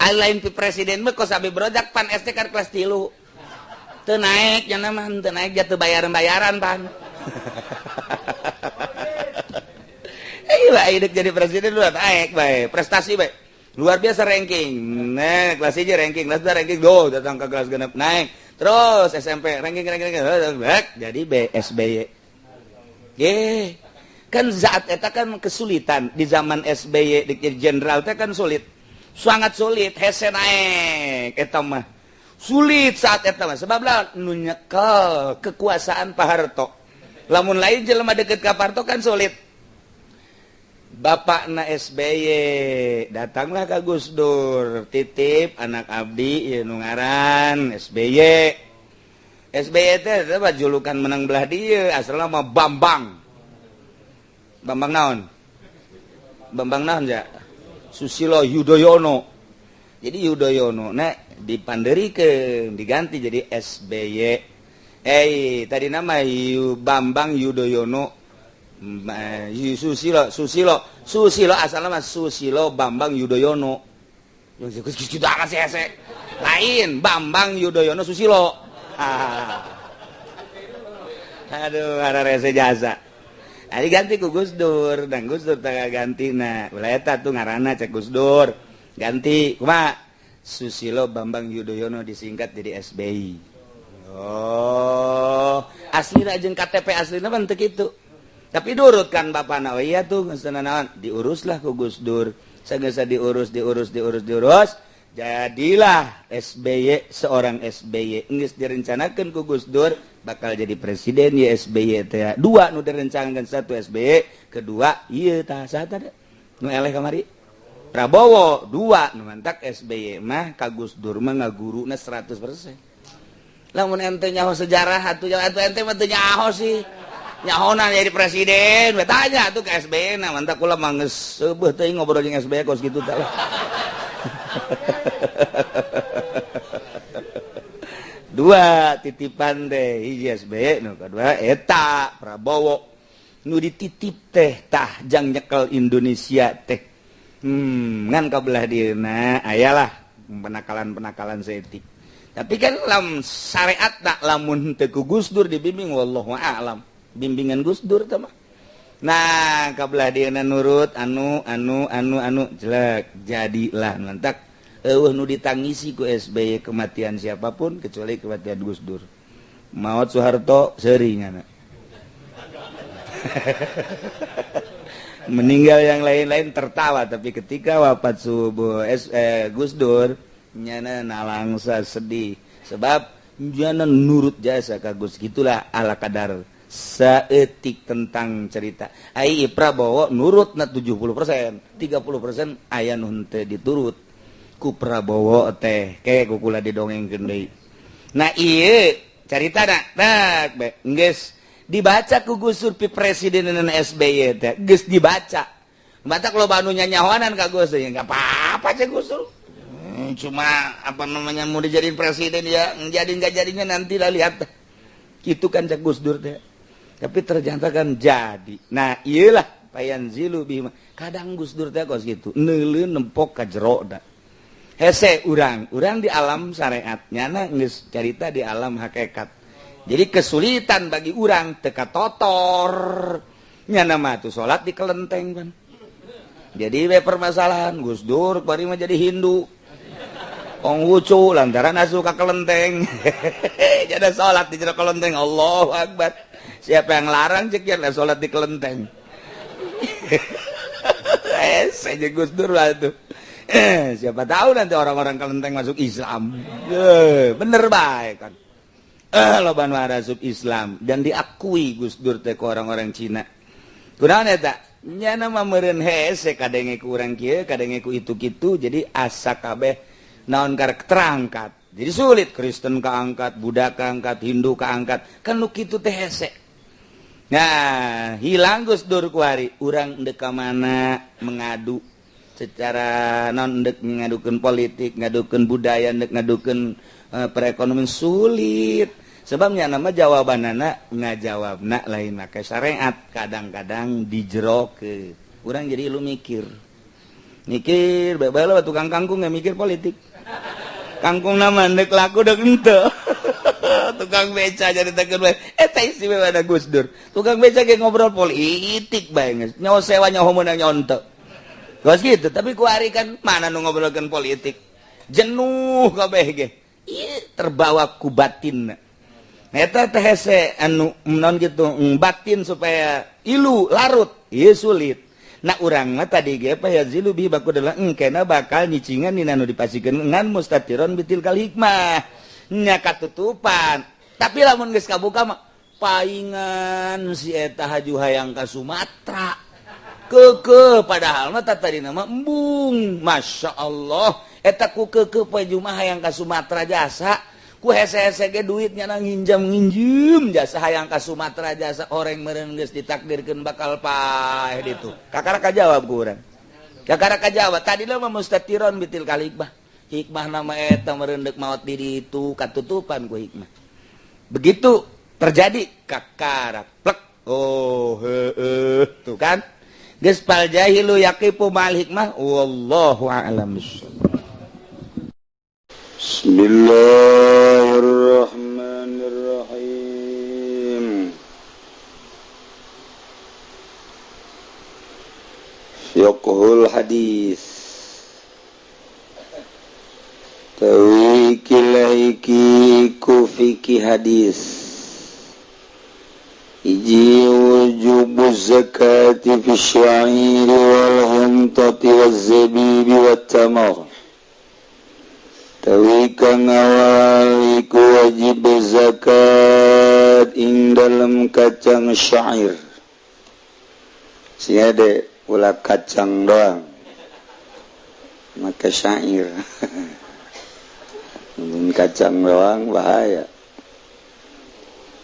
Ai lain pi presiden mah kos abi brojak pan SD kan kelas 3. Teu naik nya mah, teu naik jatuh bayaran-bayaran pan. Iya, dek jadi presiden lu naik bae, prestasi bae. Luar biasa ranking. Nah, kelas 1 ranking, kelas 2 ranking, go datang ke kelas genep naik. Terus SMP ranking ranking ranking, back jadi BSBY. Ye. Kan saat eta kan kesulitan di zaman SBY di jenderal teh kan sulit. Sangat sulit hese naik eta mah. Sulit saat eta mah sebab lah nu nyekel kekuasaan Pak Harto. Lamun lain jelema deket ka Pak Harto kan sulit. Bapak na SBY datanglah ke Gus Dur, titip anak abdi ieu nu ngaran SBY. SBY teh julukan menang belah dieu, asalna mah Bambang. Bambang naon? Bambang naon ja? Susilo Yudhoyono. Jadi Yudhoyono nah dipanderikeun diganti jadi SBY. Tadi nama Bambang Yudhoyono Susilo, Susilo, Susilo asalna mah Susilo Bambang Yudhoyono. Gitu amat sih hese. Lain Bambang Yudhoyono Susilo. Aduh, rese jasa. Ari ganti ku Gus Dur, dan Gus Dur tengah ganti nah. Ulah eta tuh ngaranna cek Gus Dur. Ganti kumaha? Susilo Bambang Yudhoyono disingkat jadi SBY. Oh, aslina jeung KTP aslina mah teu kitu. Tapi durut kan bapana, oh iya tuh geus naon, diuruslah ku Gus Dur. Sageus diurus, diurus, diurus, diurus, jadilah SBY, seorang SBY. Geus direncanakeun ku Gus Dur bakal jadi presiden ya SBY teh. Dua nu direncanakeun, satu SBY, kedua ieu tah saha teh nu eleh kamari? Prabowo. Dua nu mantak SBY mah ka Gus Dur mah ngaguruna 100%. Lamun ente nyaho sejarah atuh, atuh ente mah teu nyaho sih. Nyahona jadi presiden, we tanya atuh ke SBY na, mantap kula mah geus seubeut teuing ngobrol jeung SBY kos kitu teh lah. Dua titipan teh, hiji SBY nu kadua eta Prabowo. Nu dititip teh tah jang nyekel Indonesia teh. Ngan kabelah dieuna ayalah penakalan-penakalan saeutik. Tapi kan lam syariat tak lamun teu ku Gus Dur dibimbing wallahu a'lam. Bimbingan Gus Dur teh mah. Nah, kabelah dieuna nurut anu anu anu anu jelek jadilah lantak eueuh nu ditangisi ku SBY kematian siapapun kecuali kematian Gus Dur. Maot Soeharto seuri nyana. Meninggal yang lain-lain tertawa, tapi ketika wafat subuh Gus Dur nyana nalangsa sedih sebab nyana nurut jasa ka Gus. Gitulah ala kadar saeutik tentang cerita. Ai Prabowo nurut na 70%, 30% aya nu henteu diturut ku Prabowo teh ke ku kula didongengkeun deui. Nah ieu caritana tak be geus dibaca ku Gus Dur pi presiden SBY teh geus dibaca. Batak loba anu nyanyahoanan ka Gus Dur, ya enggak apa-apa cek Gus Dur. Cuma apa namanya mau dijadiin presiden ya, jadi nggak jadinya nanti lah lihat. Itu kan cek Gus Dur teh. Tapi ternyata kan jadi. Nah, iyalah payanzilu bima. Kadang Gus Dur teh kos gitu, neuleuh nempok ka jero da. Hese urang, urang di alam syariat, nyana geus carita di alam hakikat. Jadi kesulitan bagi urang teka totor. Nyana mah tuh salat di kelenteng kan. Jadi we permasalahan Gus Dur bari mah jadi Hindu. Ong wucu lantaran asup ka kelenteng. Jadi salat di jero kelenteng, Allahu Akbar. Siapa yang larang cek ya salat di kelenteng. Saja Gus Dur lah tuh. Siapa tahu nanti orang-orang kelenteng masuk Islam. Bener baik kan. Loba nu asup Islam dan diakui Gus Dur teh ku orang-orang Cina. Kunaon eta? Nyana mah meureun hese kadenge ku urang kieu, kadenge ku itu kitu, jadi asa kabeh naon karek terangkat. Jadi sulit Kristen kaangkat, Buddha kaangkat, Hindu kaangkat. Kan nu kitu teh hese. Nah, hilang Gus Dur kuari, urang ndek ka mana mengadu secara non ndek ngadukeun politik, ngadukeun budaya, ndek ngadukeun perekonomian sulit. Sebabnya nama jawabanana ngajawabna lain make syariat, kadang-kadang dijerokeun. Urang jadi lu mikir. Mikir bae tukang kangkung nggak mikir politik. Kangkung nama ndek laku dek henteu. Tukang beca jadi tekeun bae. Eta istimewa da Gus Dur. Tukang beca ge ngobrol politik bae geus. Nyawa sewa nyaho meunang nyonte. Geus gitu, tapi ku ari kan mana nu ngobrolkeun politik. Jenuh kabeh ge. Ieu terbawa ku batin. Eta teh hese anu non gitu batin supaya ilu larut, ieu sulit. Nah urang mah tadi ge apa ya zilu bi baku adalah engkena bakal nyicingan dina nu dipasikeun ngan mustatiron bitil kal hikmah. Nya katutupan. Tapi lamun geus kabuka mah paingan si eta haju hayang ka Sumatera. Keukeuh padahal mah tadi mah embung. Masya Allah eta ku keukeuh poe Jumaah hayang ka Sumatera jasa. Ku hese-hese ge duitnya nang nginjem-nginjem jasa hayang ka Sumatera jasa orang meureun geus ditakdirkeun bakal paeh ditu. Kakara kajawab ku urang. Kakara kajawab tadi mah mustatiron bitil kalikbah. Hikmah nama eta meureun deuk maot di ditu katutupan ku hikmah. Begitu terjadi kakara plek. Oh heueuh tuh kan. Geus pal jahilu yaqifu mal hikmah wallahu a'lam bissawab. Bismillahirrahmanirrahim. Fiqhul hadis. Tawikilaiki ku fikih hadis. Iji wujubu zakati fi syairi wal hintati waz zabibi wat tamar. Tawi kang awal iku wajib zakat ing dalam kacang syair. Sia de ulah kacang doang. Maka syair. Mun kacang doang bahaya.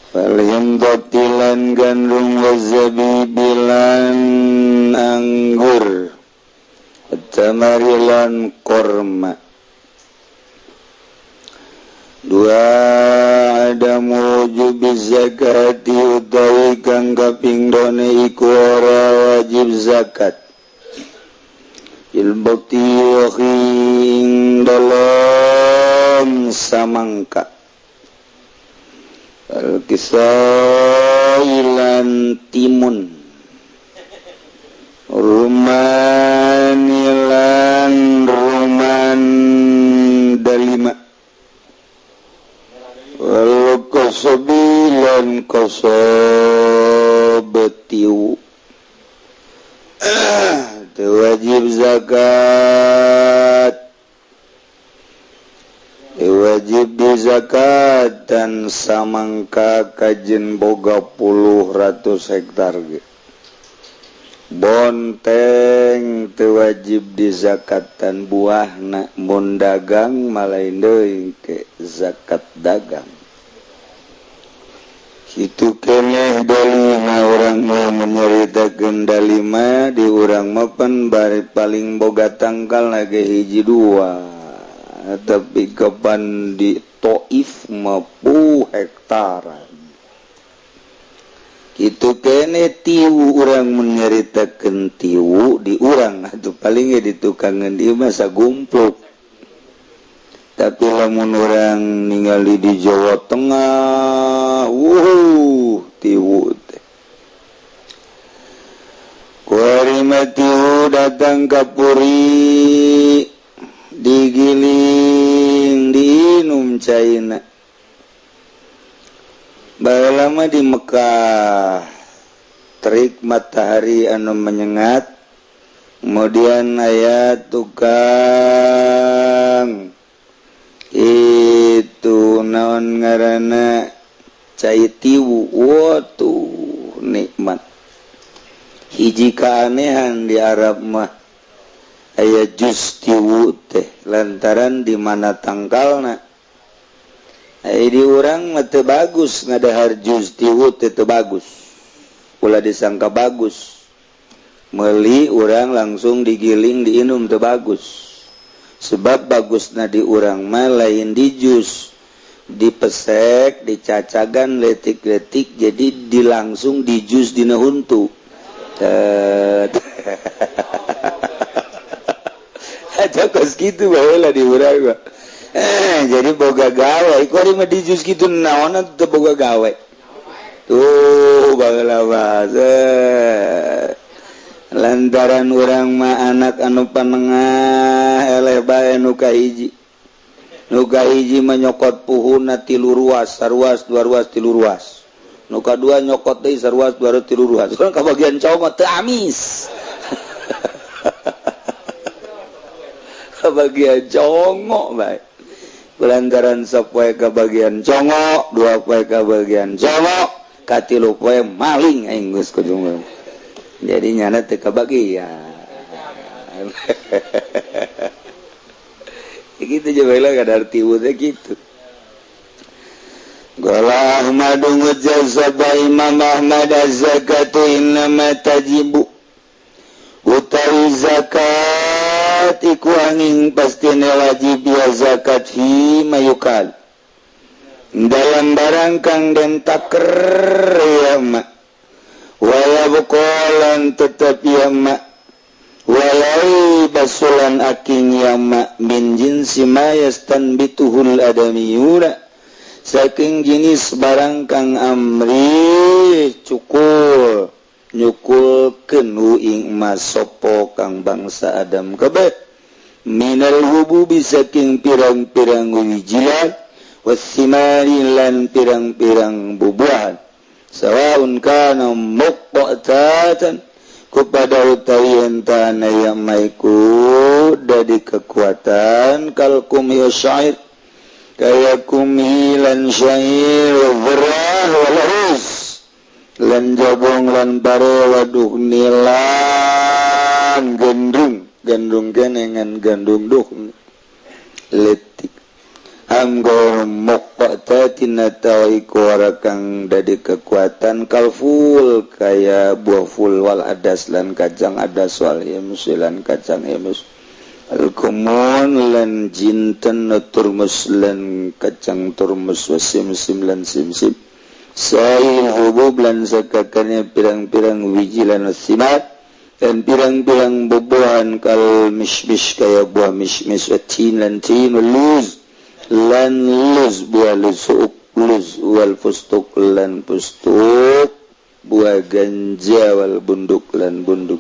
Wal hindhati lan gandum, wazabibi lan anggur, tamari lan korma. Dua, adam wujub zakati, utawi kang kaping done iku ora wajib zakat fil battikhi dalam samangka, wal qissai lan timun, rumani lan ruman dalima, wal qashabi lan qashab tiu. Teu wajib zakat, teu wajib di zakat dan samangka kajen boga puluh ratus hektar ge. Bonteng teu wajib di zakatan buahna, mun dagang malain deui ke zakat dagang. Itu keneh dalima. Urang mah menyeritakeun dalima di urang mah pan bari paling boga tangkal lagi hiji dua, tapi kapan di Taif mah pu hektaran. Itu kene tiwu, urang menyeritakeun tiwu di urang atuh paling ge di tukangan di mah sagumpluk, tapi lamun urang ningali di Jawa Tengah, wuh, tiwu teh. Kuari tiwu datang ka puri, digiling, diinum caina. Baheula mah di Mekah terik matahari anu menyengat, kemudian aya tukang itu naon ngaranna, cai tiwu. Watuh, nikmat. Hiji keanehan di Arab mah aya jus tiwu teh lantaran di mana tangkalna. Aya di urang mah teu bagus ngadahar jus tiwu teh, teu bagus, ulah disangka bagus. Meuli urang langsung digiling, diinum, teu bagus, sebab bagusna di urang mah lain di jus, dipesek, dicacagan letik-letik, jadi dilangsung di jus dina huntu. Aja kos kitu baheula di urang mah. Jadi boga gawe kuari mah di jus kitu, naon teu boga gawe tuh baheula mah. Lantaran urang mah anak anu panengah eleh bae nu kahiji, nu kahiji mah nyokot puhuna tilu ruas, saruas, dua ruas, tilu ruas, nu kadua nyokot deui saruas, dua ruas, tilu ruas, urang kabagian congot, teu amis, kabagian congok bae. Lantaran sapoe kabagian congok, dua poe kabagian congok, katilu poe maling aing geus kudu, jadi nyana teu kabagian gitu. Coba lah kadar tiwu teh gitu. Qala Ahmadu, ngejazaba Imam Ahmad, zakatu innama tajibu, utawi zakat iku angin pastine wajib ya zakat, fi mayukal dalam barang kang den taker ya ma, wala bukolan tetep ya ma, walai basulan aking ya ma, min jinsi ma yastanbituhul adamiyuna, saking jenis barang kang amri cukul nyukulkeun ing emas sopo kang bangsa Adam kabeh, minal hububi saking pirang-pirang wijilan, wasimari lan pirang-pirang bubuahan, sawaun kana muqtatan kepada utawi entana yang maiku dari kekuatan, kal qumhi syair kaya qumhi lan syair, wa wal aruz lan jabong lan bare, waduk nilan gandum, gandum kenengan gandum duk letik. Am ghairu muqtatin atawa iku ora kang dadi kekuatan kalful kaya buah ful wal adas lan kacang adas wal himus lan kacang himus al-kumun lan jinten turmus lan kacang turmus wasim-sim lan sim-sim sail hubub lan sakakannya pirang-pirang wiji lan simat dan pirang-pirang bubuhan kal mishmish kaya buah mishmish watin lan tin luz lan luz buah luz luz wal fustuk lan fustuk buah ganja wal bunduk lan bunduk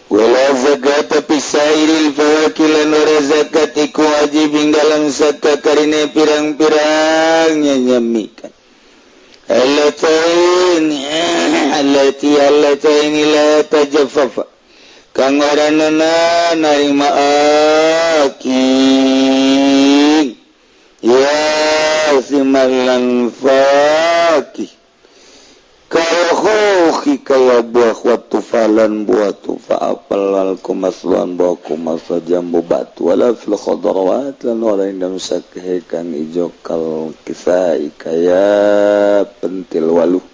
wala zakata pisairil fawakil lan ora zakat iku wajib ing dalam zakat karine pirang-pirang nyamikan allatain allati allatain la tajaffafa kang ora nana narima aking ya simalan faki kalkhohi kaya buah wa tufalan buah tufa apel wal kumaswan buah kumasa jambu batu wala fil khadrawat lan ora ing dalem sakehe kang ijo kal kisai kaya pentil walu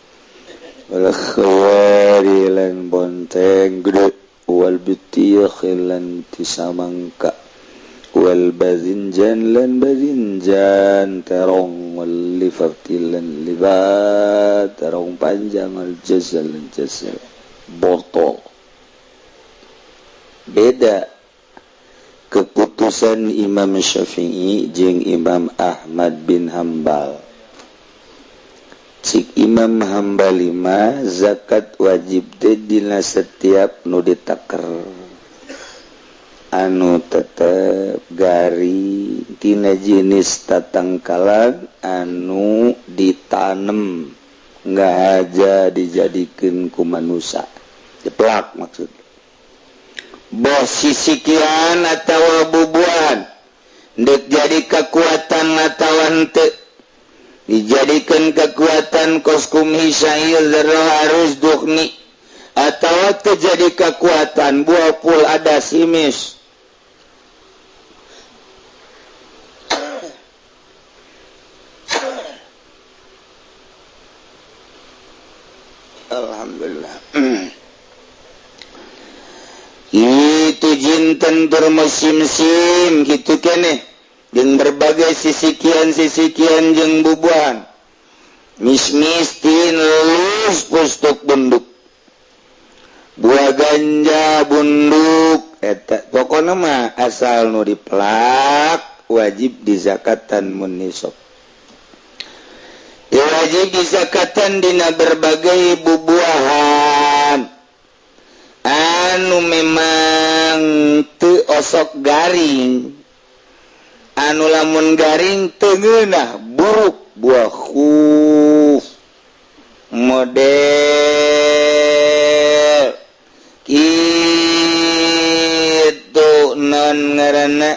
wal khawari lan bonteng gede wal bitikh lan tisamangka wal bazinjan lan bazinjan terong wal lifatil lan libat terong panjang wal jazal lan jazal botol. Beda keputusan Imam Syafi'i jeung Imam Ahmad bin Hambal. Cik Imam Hambali mah zakat wajib teh dina setiap nu ditaker anu tetep garing tina jenis tatangkalan anu ditanem nggak aja dijadikeun ku manusa jeplak maksud boh sisikian atawa bubuhan ndek jadi kekuatan atawa henteu dijadikan kekuatan koskum hisail harus dukhni atau terjadi kekuatan buah pul ada simis. Alhamdulillah. Itu jinten bermusim-sim gitu kene jeung berbagai sisikian-sisikian jeung bubuhan mismis tin lus pustuk bunduk buah ganja bunduk eta pokona mah asal nu dipelak wajib dizakatan mun nisab. Wajib dizakatan dina berbagai bubuahan anu memang teu osok garing anu lamun garing teu ngeunah buruk buah khuf model kitu non ngaranna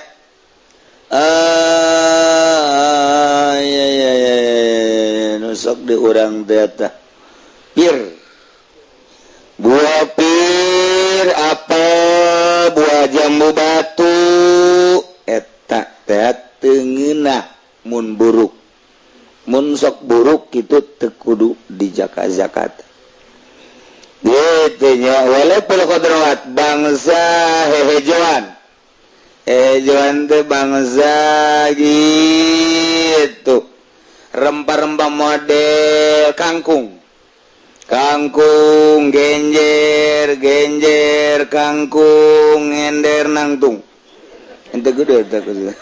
ya ya ya nusok di urang teh eta pir buah pir apel buah jambu batu eta teh teu ngeunah mun buruk mun sok buruk kitu teu kudu dijaka-zakat gitu nya wala fil khadrawat bangsa hehejoan hehejoan teh bangsa gitu rempah-rempah model kangkung kangkung genjer genjer kangkung ender nangtung ente gede ente gede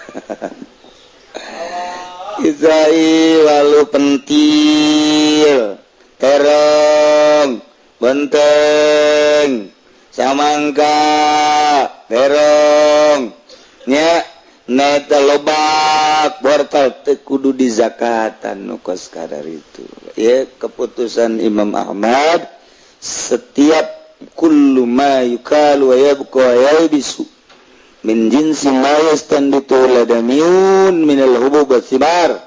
Isai lalu pentil terong benteng samangka terong nya neta lobak wortel teu kudu dizakatan nu kos kadar itu ya keputusan Imam Ahmad setiap kullu ma yukalu wa yabqa yalbisu min jinsi ma yastanbitu ladamiyun minal hubub wathimar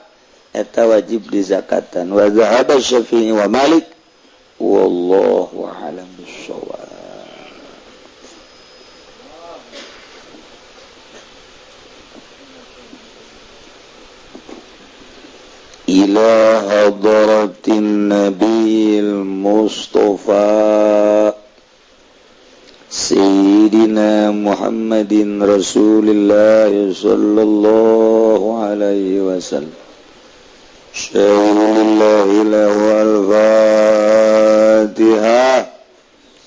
eta wajib dizakatan wa dhahaba Syafi'i wa Malik wallahu a'lam bissawab. إلى حضرة النبي المصطفى سيدنا محمد رسول الله صلى الله عليه وسلم. شهيد لله له الفاتحة.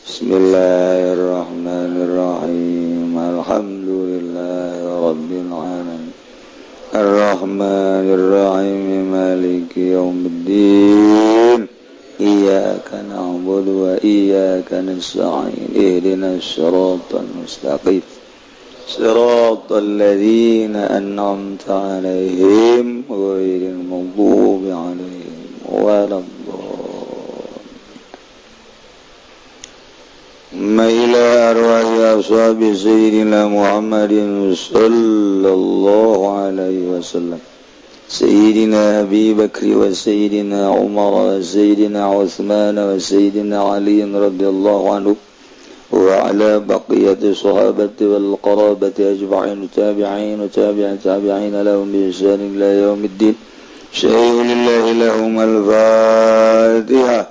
بسم الله الرحمن الرحيم. الحمد لله رب العالمين، الرحمن الرحيم، مالك يوم الدين، إياك نعبد وإياك نستعين، اهدنا الصراط المستقيم، صراط الذين أنعمت عليهم غير المغضوب عليهم ولا الضالين. إلى أرواح أصحاب سيدنا محمد صلى الله عليه وسلم، سيدنا أبي بكر وسيدنا عمر وسيدنا عثمان وسيدنا علي رضي الله عنه، وعلى بقية الصحابة والقرابة أجمعين، تابعين وتابع تابعين لهم بإحسان إلى يوم الدين. شهيد لله لهم الفاتحة.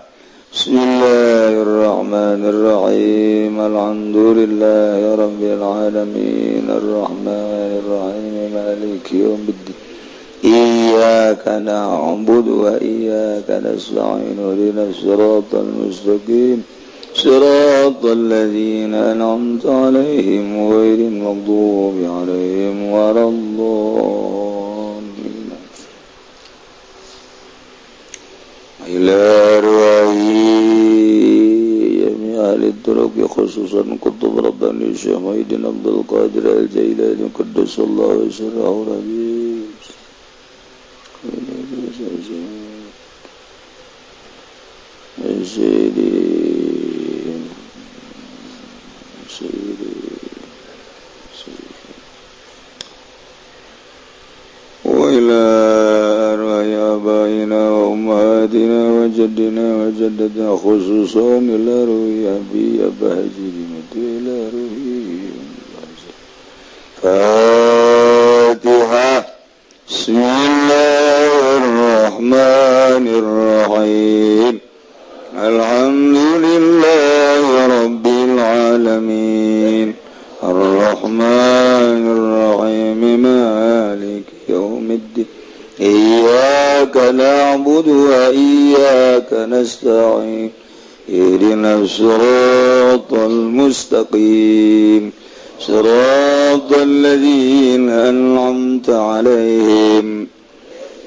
بسم الله الرحمن الرحيم. الحمد لله رب العالمين، الرحمن الرحيم، مالك يوم الدين، إياك نعبد وإياك نستعين، اهدنا الصراط المستقيم، صراط الذين أنعمت عليهم غير المغضوب عليهم ولا الضالين. إلى أرواح جميع أهل الطرق، خصوصا قطب رباني الشيخ محي الدين عبد القادر الجيلاني قدس الله سره العزيز. سيدي سيدي سيدي. وإلى أرواح آبائنا وأمهاتنا وجدنا وجدتنا، خصوصا إلى روح أبي أبا إلى روحي. فاتحة. بسم الله الرحمن الرحيم. الحمد لله رب العالمين، الرحمن الرحيم، مالك يوم الدين، إياك نعبد وإياك نستعين، اهدنا الصراط المستقيم، صراط الذين أنعمت عليهم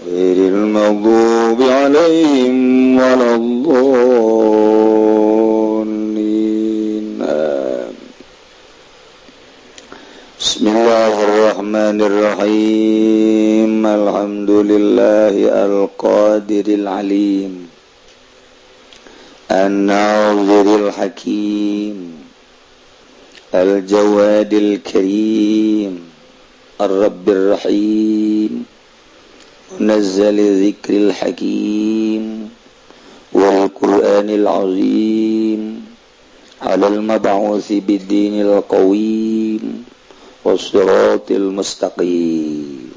غير المغضوب عليهم ولا الضالين. بسم الله الرحمن الرحيم. الحمد لله القادر العليم، الناظر الحكيم، الجواد الكريم، الرب الرحيم، منزل ذكر الحكيم والقرآن العظيم، على المبعوث بالدين القويم والصراط المستقيم.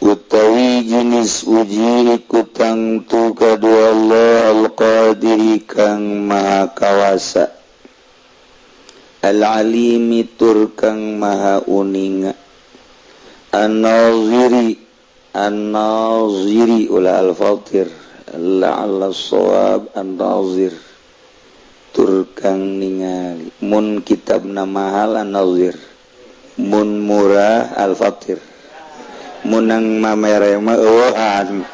Utawi jenis uji iku tangtu kadua Allah al-Qadiri kang maha kawasa, al-Alimi tur kang maha uninga, an-Naziri an-Naziri ula al-Fatir la'alla shawab an-Nazir tur kang ningali. Mun kitabna mahal an-Nazir, mun murah al-Fatir, munang mamere mah eueuhan.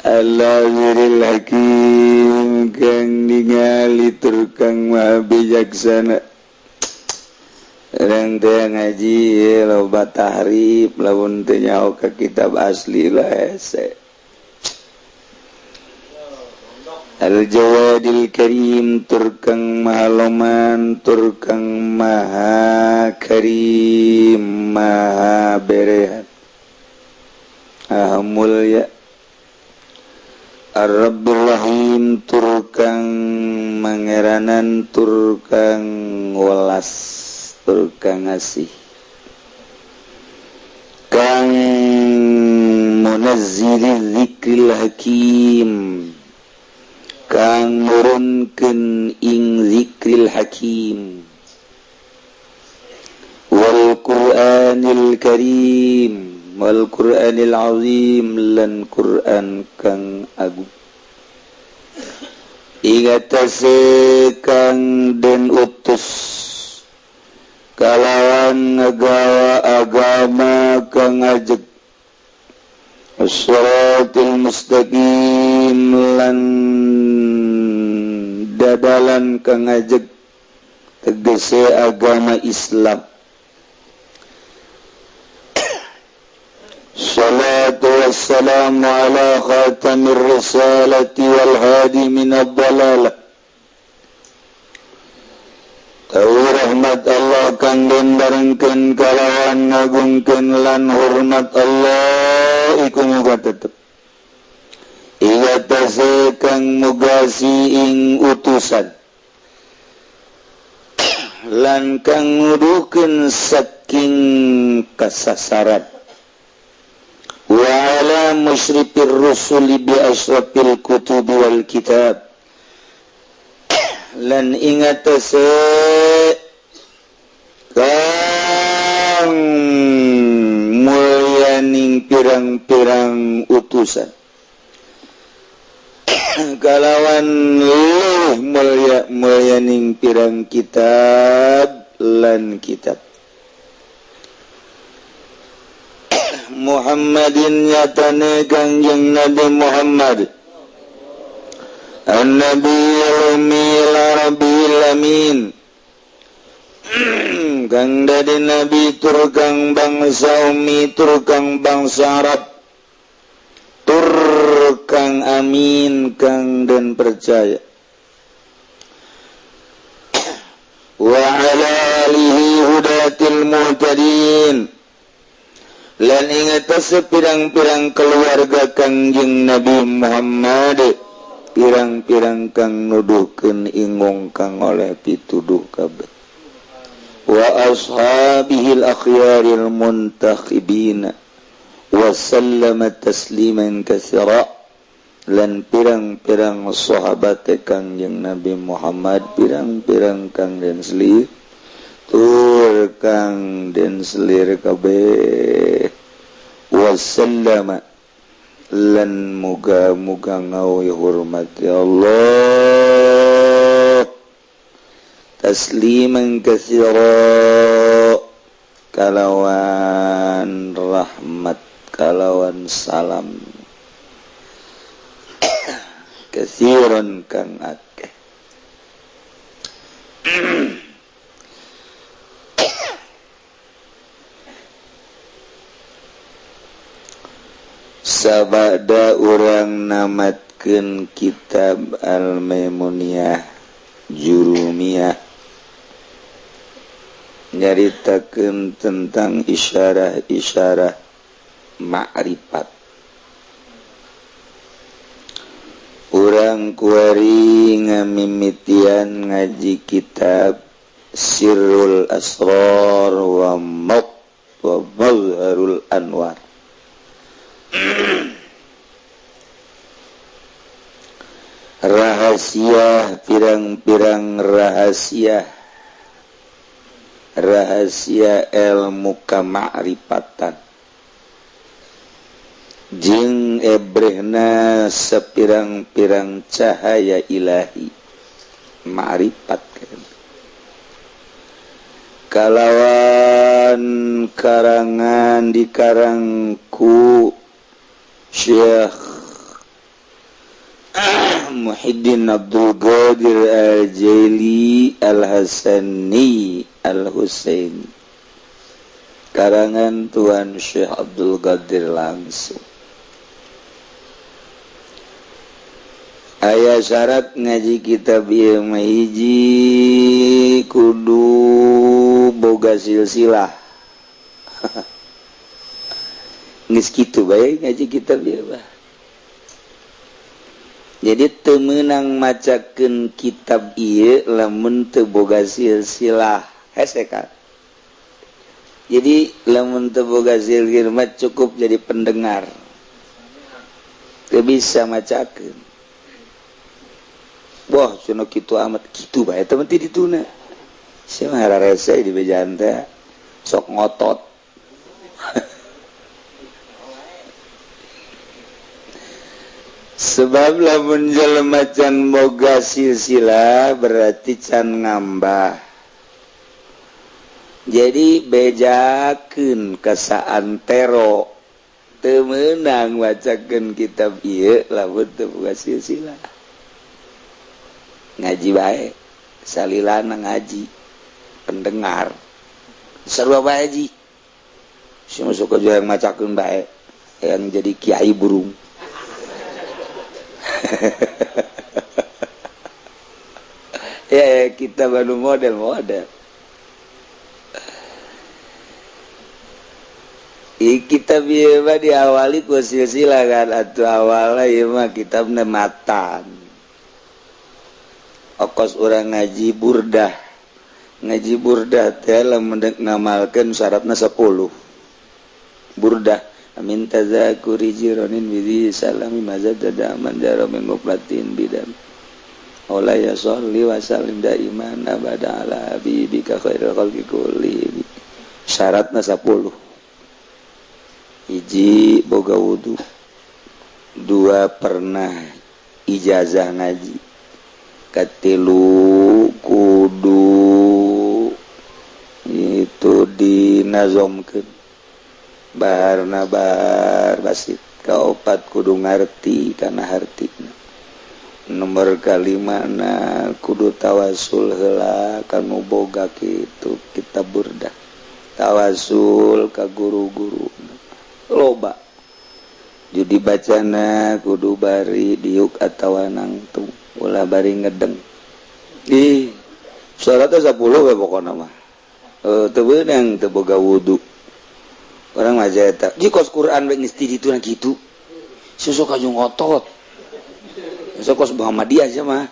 Al-Naziril Hakim kang ningali tur kang maha bijaksana. Urang teh ngaji loba tahrif, lamun teu nyaho ka kitab asli lah hese. Al-Jawadil Karim tur kang maha loman tur kang maha karim maha berehat maha mulya. Ar-Rabbur Rahim tur kang mangeranan tur kang welas tur kang ngasih. Kang munazzil zikril hakim kang nurunkeun ing zikril hakim wal qur'anil karim wal qur'anil azim lan qur'an kang agung ingatase kang den utus kalawan ngagawa agama kang ajeg as-siratal mustaqim lan dadalan kang ajeg tegese agama Islam. Salatu wassalamu ala khatamir risalati wal hadi minad dalalah. Rahmat Allah kang den barengkeun kalawan ngagungkeun lan hormat Allah iku muga tetep igatase kang mugasi ing utusan lan kang nguduhkeun saking kasasaran wa ala musyrifir rusuli bi asrafil kutubi wal kitab lan ingatase kang mulyaning pirang-pirang utusan kalawan leuwih mulya mulyaning pirang kitab lan kitab Muhammadin nyatane Kangjeng Nabi Muhammad An-Nabiyul Ummi Rabbil Amin kang dadi nabi tur kang bangsa ummi tur kang bangsa Arab tur kang amin kang den percaya wa ala alihi hudatil muhtadin lan ingat sepirang-pirang keluarga Kangjeng Nabi Muhammad pirang-pirang kang nuduhkeun ingong kang oleh pituduh kabeh wa ashabihil akhyaril muntakhibina wa sallama tasliman katsira lan pirang-pirang sahabat Kangjeng Nabi Muhammad pirang-pirang kang den selir tur kang den selir kabeh wa sallama lan muga-muga ngawi hormat ya Allah tasliman katsira kalawan rahmat kalawan salam katsiran kang akeh. Sabada urang namatkeun kitab Al-Maimuniyah Jurumiyah nyaritakeun tentang isyarah-isyarah ma'rifat. Urang kuari ngamimitian ngaji kitab Sirrul Asrar wa Mazharul Anwar. Rahasia pirang-pirang rahasia rahasia ilmu kamakrifatan jeung ebrehna sepirang-pirang cahaya ilahi ma'rifat kalawan karangan dikarangku Syekh Muhyiddin Abdul Qadir Al-Jaili Al-Hasani Al-Husaini, karangan Tuan Syekh Abdul Qadir langsung. Aya syarat ngaji kitab ieu mah hiji kudu boga silsilah. Geus kitu bae ngaji kitab ieu mah. Jadi teu meunang macakeun kitab ieu lamun teu boga silsilah. Hese ka. Jadi lamun teu boga silsilah mah cukup jadi pendengar, teu bisa macakeun. Wah, cenah kitu amat kitu bae teh ti dituna. Sia mah hararese di bejaan teh sok ngotot. Sebab lamun jelema can boga silsilah berarti can ngambah. Jadi bejakeun ka saantero teu meunang macakeun kitab ieu lamun teu boga silsilah. Ngaji bae, salilana ngaji, pendengar. Sarua bae ji. Si masuk aja yang macakeun bae, yang jadi kiai burung. Ya, kita baru model-model. Kita bieu diawali ku silsilah kan atuh awalna ieu mah kitabna matan. Okos urang ngaji burdah. Ngaji burdah teh lamun deuk ngamalkeun syaratna 10. Burdah amin tazakuri jironin bidhi salami mazadada man jaro min muflatin bidam. Ola ya sholli wa sallim daiman abada ala habibika khairil khalqi kulli. Syaratna 10. Hiji boga wudu, dua pernah ijazah ngaji, katilu kudu itu dinazomkeun baharna bahar basit, kaopat kudu ngarti kana hartina, nomor kalima na kudu tawasul heula kanu boga kitu kitab burdah, tawasul ka guru-guru loba jadi bacana kudu bari diuk atawa nangtung ulah bari ngedeng. Ih syaratna 10 we pokona mah. Teu beunang teu boga wudu. Urang mah eta ji kos Quran we geus ti ditu na kitu. Susuk aju ngotot. Susuk kos Muhammadiyah sia mah.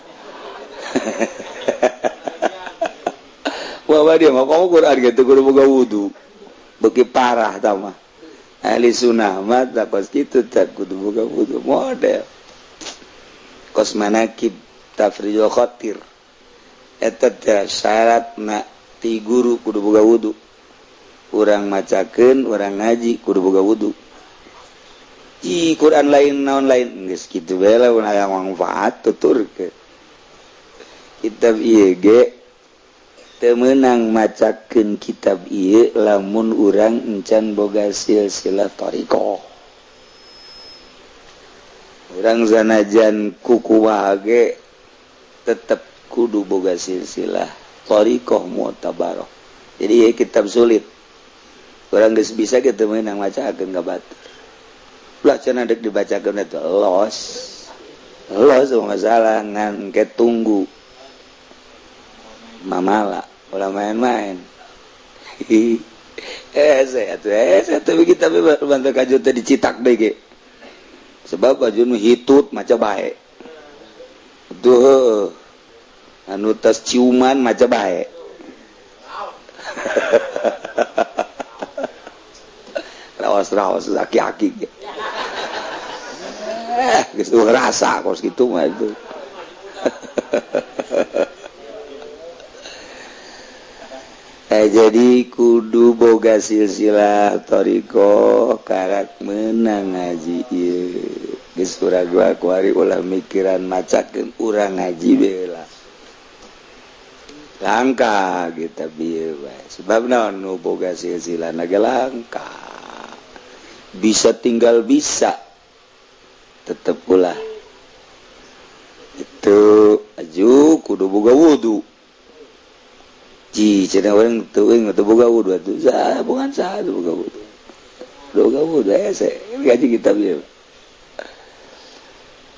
Muhammadiyah mah kamu Quran gitu kudu boga wudu. Beuki parah tah mah. Ahli sunnah mah tak kos kitu tak kudu boga wudu model. Kos manakib tafrijul khatir. Eta teh syaratna ti guru kudu boga wudu. Urang macakeun, urang ngaji kudu boga wudu. Ih, Quran lain naon lain geus kitu bae lamun aya manfaat tuturkeun. Kitab ieu ge teu meunang macakeun kitab ieu lamun urang encan boga silsilah thariqah. Urang sanajan kukumaha ge tetep kudu boga silsilah thariqah mu'tabarah. Jadi ieu kitab sulit. Urang geus bisa ge teu meunang macakeun ka batur. Ulah cenah deuk dibacakeun eta los. Los masalah ngan ke tunggu. Mamala ulah main-main. Saya tuh kita bantu kajut teh dicitak deui ge. Sebab baju nu hitut maca bae. Tuh anu tas ciuman maca bae. Raos-raos aki-aki ge. Geus rasa kos kitu mah itu. Jadi kudu boga silsilah thariqah karak meunang ngaji ieu. Geus urang gua kuari ulah mikiran macakeun urang ngaji bae lah. Langka kita bieu bae. Sebab naon nu boga silsilah na ge langka. Bisa tinggal bisa. Tetep ulah. Itu aju kudu boga wudu. Ji cenah urang teuing teu boga wudu atuh. Sah, bukan sah teu boga wudu. Boga wudu hese ngaji kitab ieu.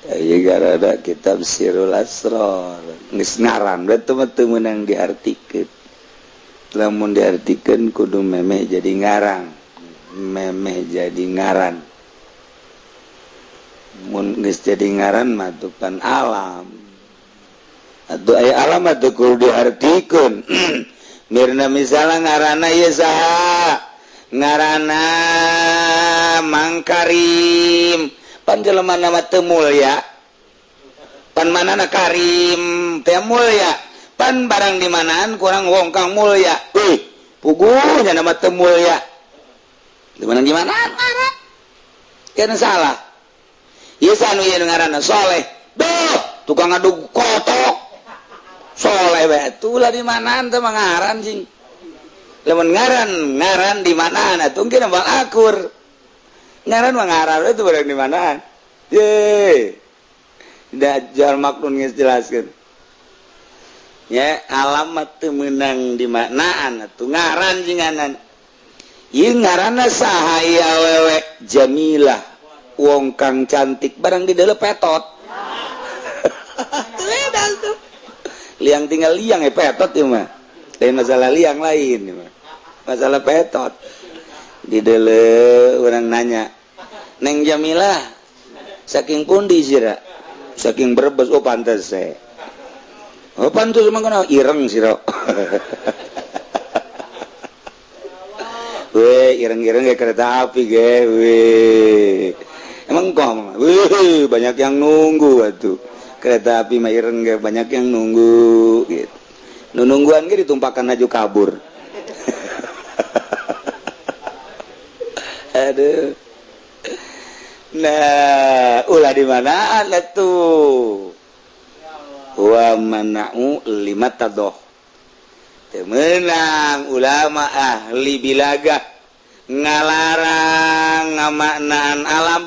Ieu garada kitab Sirul Asrar. Geus ngaran we teu mah teu meunang diartikeun. Lamun diartikeun kudu memeh jadi ngarang. Memeh jadi ngaran. Mun geus jadi ngaran mah tuh pan alam. Atuh aya alam atuh kudu diartikeun. Mirna misalnya ngaranna ieu saha? Ngaranna Mang Karim, pan jelema nama teu mulya, pan manana Karim teh mulya, pan barang di manaan kurang wong kang mulya. Euy, puguh nya nama teu mulya. Di mana di mana kan salah. Ieu anu ieu ngaranna Soleh. Duh, tukang ngadug kotok. Soleh bae atuh lah di manaan teh mah ngaran cing. Lamun ngaran ngaran di manaan atuh mungkin bal akur. Ngaran mah ngaran itu barang di manaan. Ye. Dajjal Maknun geus jelaskeun. Ya, alamat teu meunang di manaan atuh ngaran jinganan. Ieu ngaranna saha ieu awewe? Jamilah. Wong kang cantik barang di dalam petot. Tuh. Liang tinggal liang ya petot ya mah. Lain masalah liang lain ya mah. Masalah petot. Di dalam orang nanya, "Neng Jamilah, saking pundi sira?" "Saking Brebes." "Oh, pantes saya." "Oh, pantes emang kenal ireng sira." Weh, ireng-ireng kayak kereta api ge, weh. Emang kok, weh, banyak yang nunggu atuh. Kereta api mah ireng ge banyak yang nunggu gitu. Nu nungguan ge ditumpakan aju kabur. Aduh. Nah, ulah di mana tuh? Wa mana'u lima tadoh. Menang ulama ahli bilagah ngalarang ngamaknaan alam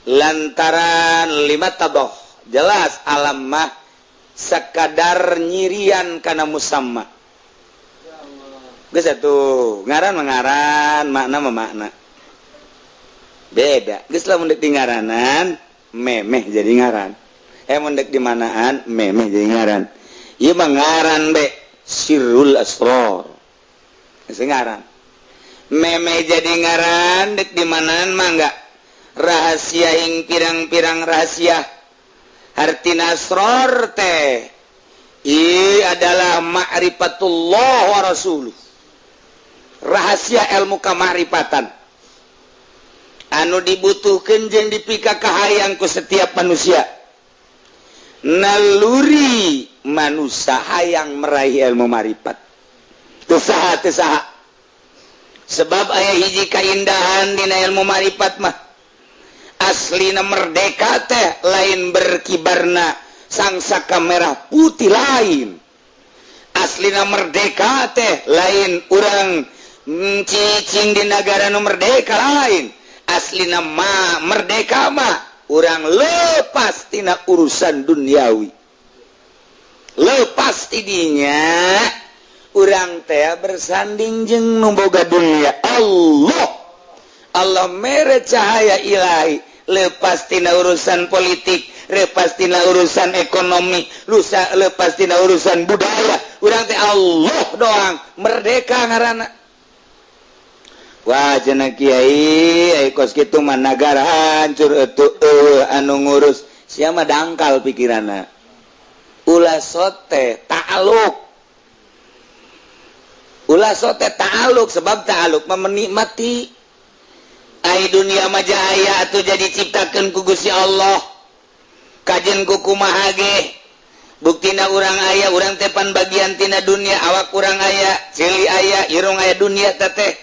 lantaran lima tadoh. Jelas alam mah sekadar nyirian kana musamma. Geus atuh ngaran mengaran, makna memakna. Beda. Geus lamun deuk di ngaranan memeh jadi ngaran. Mun deuk di manaan memeh jadi ngaran. Ieu mah ngaran be sirrul asror. Geus ngaran. Memeh jadi ngaran deuk di manaan mah enggak. Rahasia ing pirang-pirang rahasia. Artina asror teh ieu adalah ma'rifatullah wa rasuluh. Rahasia ilmu kamakrifatan anu dibutuhkan jeung dipika kahayang ku setiap manusia. Naluri manusia hayang meraih ilmu marifat. Teu saha teu saha. Sebab aya hiji kaindahan dina ilmu marifat mah. Aslina merdeka teh lain berkibarna sangsaka merah putih lain. Aslina merdeka teh lain urang cicing di negara nu merdeka lain. Aslina mah merdeka mah urang lepas tina urusan duniawi. Lepas tidinya urang teh bersanding jeung nu boga dunia Allah. Allah mere cahaya ilahi, lepas tina urusan politik, lepas tina urusan ekonomi, lusa lepas tina urusan budaya. Urang teh Allah doang, merdeka ngaranna. Wah, cenah kiai, ai kos kitu mah nagara hancur atuh eueuh anu ngurus. Sia mah dangkal pikiranna. Ulah sote ta'aluk. Ulah sote ta'aluk sebab ta'aluk mah menikmati. Ai dunia mah jaya atuh jadi ciptakeun ku Gusti Allah. Kajen ku kumaha ge. Buktina urang aya, urang teh pan bagian tina dunia, awak urang aya, ceuli aya, irung aya dunia teteh.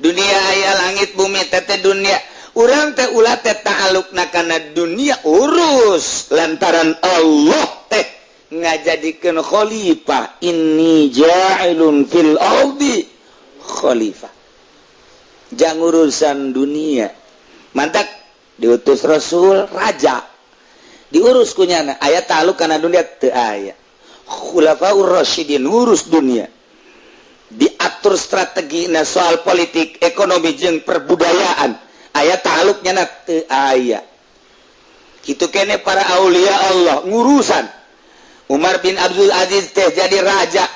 Dunia aya langit bumi teteh dunia. Urang teh ulah teh ta'alukna kana dunia urus lantaran Allah teh ngajadikeun khalifah. Inni ja'ilun fil ardi khalifah. Jang urusan dunia. Mantak diutus Rasul raja. Diurus kunyana aya ta'aluk kana dunia teu aya. Khulafaur Rasyidin ngurus dunia. Diatur strategi na soal politik, ekonomi jeung perbudayaan. Aya ta'aluknya na teu aya. Kitu kene para aulia Allah ngurusan. Umar bin Abdul Aziz teh jadi raja.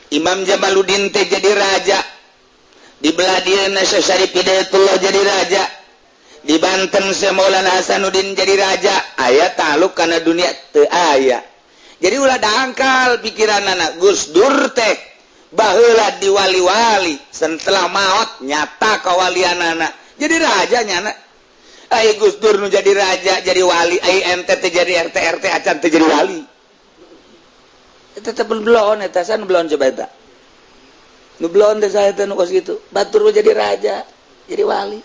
Imam Jamaluddin teh jadi raja. Di belah dieuna Syekh Syarif Hidayatullah jadi raja. Di Banten Syekh Maulana Hasanuddin jadi raja. Aya ta'aluk kana dunia teu aya. Jadi ulah dangkal pikiranana. Gus Dur teh Baheula di wali-wali, setelah maut nyata kawalianana jadi raja nyana. Ai Gus Dur nu jadi raja jadi wali, ai ente teh jadi RT RT acan teh jadi wali. Tetep belon eta san belon coba eta. Nu belon teh saya teh nu kos kitu. Batur jadi raja, jadi wali.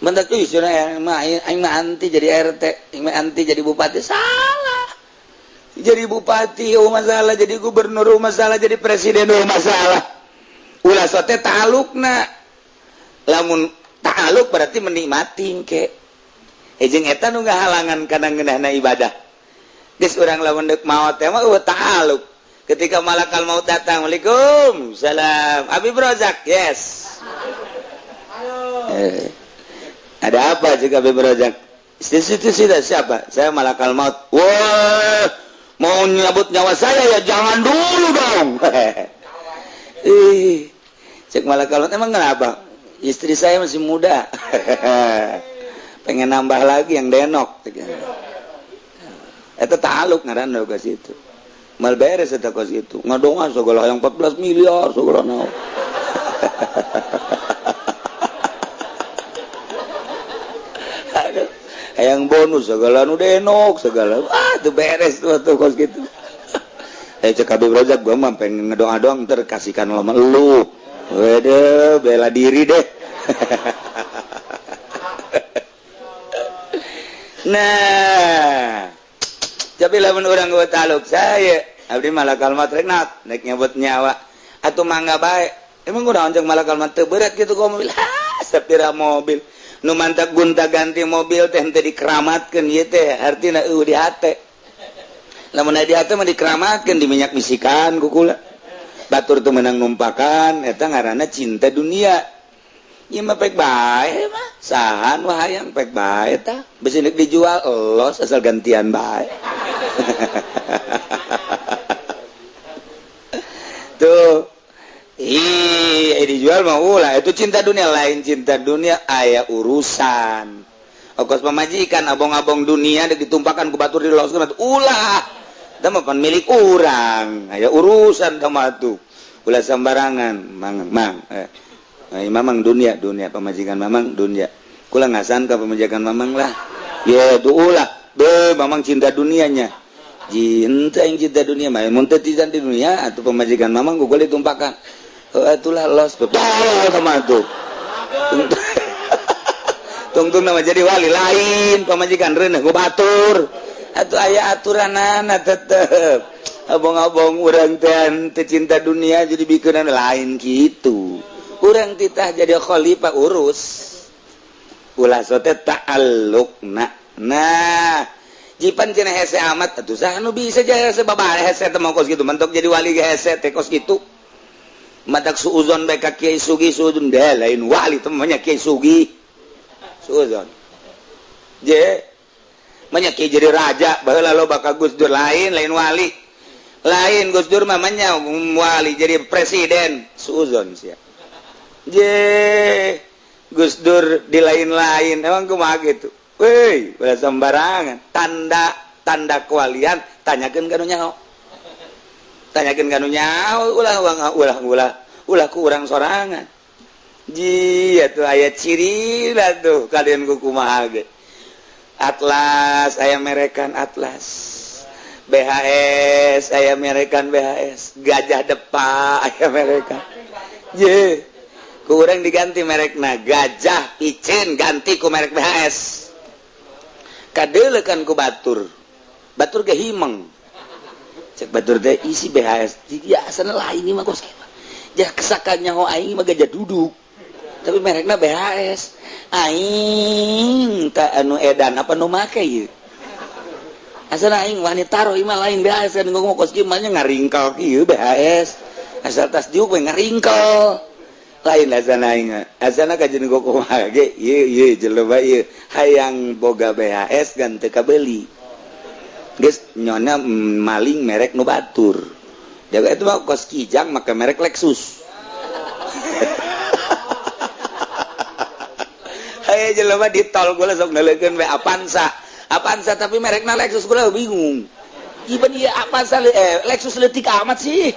Mentak euy cenah mah aing mah anti jadi RT, aing mah anti jadi bupati. Salah. Jadi bupati oh masalah, jadi gubernur oh masalah, jadi presiden oh masalah. Ulah sote ta'alukna. Lamun ta'aluk berarti menikmati ke. Jeung eta nu ngahalangan kana ngeunahna ibadah. Geus urang lamun deuk maot teh mah eueuh ta'aluk. Ketika malakal maut datang, "Waalaikum salam." Habib Rozak, yes. Halo. Ada apa juga Habib Rozak? Situ sudah siapa? Saya malakal maut. Wah, mau nyabut nyawa saya ya jangan dulu dong. Ih, cek malakal maut emang kenapa? Istri saya masih muda. Pengen nambah lagi yang denok. Eta ta'aluk ngaranna ka situ. Mal beres eta kos itu. Ngadonga segala yang 14 miliar segala naon. Hayang bonus segala nu denok segala. Ah, itu beres tuh tuh kos gitu. Cek Habib Rozak gua mah pengen ngedoa-doang ntar kasihkan lama lu. Waduh, bela diri deh. Nah, tapi lamun urang gua taluk saya, abdi malakal maut rek naik nyabut nyawa atuh mangga bae. Emang urang anjing malakal maut teu berat kitu ku mobil. Ha, sapira mobil. Nu mantak gunta ganti mobil teh henteu dikeramatkeun ieu teh, artina eueuh di hate. Lamun di hate mah dikeramatkeun di minyak bisikan ku kula. Batur teu meunang numpakan eta ngaranna cinta dunia. Ieu mah pek bae mah. Sahan wah hayang pek bae tah. Besi deuk dijual elos asal gantian bae. Tuh. Ih, dijual mah ulah itu cinta dunia lain cinta dunia aya urusan. Okos pamajikan abong-abong dunia deuk ditumpakan ku batur diloskeun ulah. Tah mah pan milik urang, aya urusan tah mah tuh. Ulah sembarangan, mang mang. Mamang dunia, dunia pamajikan mamang dunia. Kula ngasan ka pamajikan mamang lah. Ye tuh ulah. Be mamang cinta dunianya. Cinta yang cinta dunia mah mun teu cinta di dunia atuh pamajikan mamang ku ditumpakan. Itulah los betul sama tuh. Tungtung nama jadi wali lain pamajikan reuneuh ku batur. Atuh aya aturanana tetep. Abong-abong urang teh teu cinta dunia jadi bikeunan lain kitu. Urang titah jadi khalifah urus. Ulah sote ta'alluqna. Nah, jipan cenah hese amat atuh saha nu bisa jadi hese babare hese teh mah kos kitu mentok jadi wali ge hese teh kos kitu. Matak suuzon bae ka Kiai Sugi suuzon deh lain wali teh mah nya Kiai Sugi. Suuzon. Je mah nya Kiai jadi raja baheula loba ka Gus Dur lain lain wali. Lain Gus Dur mah nya wali jadi presiden suuzon sia. Je Gus Dur di lain-lain emang kumaha gitu. Woi, ulah sembarangan. Tanda tanda kewalian tanyakeun ka nu nyaho. Tanyakeun ka nu nyaho ulah ulah ulah ulah ku urang sorangan. Ji atuh aya ciri lah tuh kalian ku kumaha ge. Atlas aya merekan Atlas. BHS aya merekan BHS. Gajah Depa aya merekan. Je ku urang diganti merekna Gajah Picen ganti ku merek BHS. Kadeulekan ku batur. Batur ge himeng. Cek batur teh isi BHS. Ya asana lain ieu mah kos kieu. Jah kesakan nyaho aing mah gajah duduk. Tapi merekna BHS. Aing tak anu edan apa nu make ieu. Asana aing wani taruh ieu mah lain BHS kan ngomong kos kieu mah nya ngaringkel kieu BHS. Asal tas diuk we ngaringkel. Lain asana aing. Asana kajeun kumaha ge ieu ieu jelema ieu hayang boga BHS gan teu kabeuli. Geus nyona maling merek nu batur. Jaga itu mah kos Kijang make merek Lexus. Haye jelema di tol gua sok neuleukeun we Avanza. Avanza tapi merekna Lexus gua bingung. Ieu ieu Avanza Lexus leutik amat sih.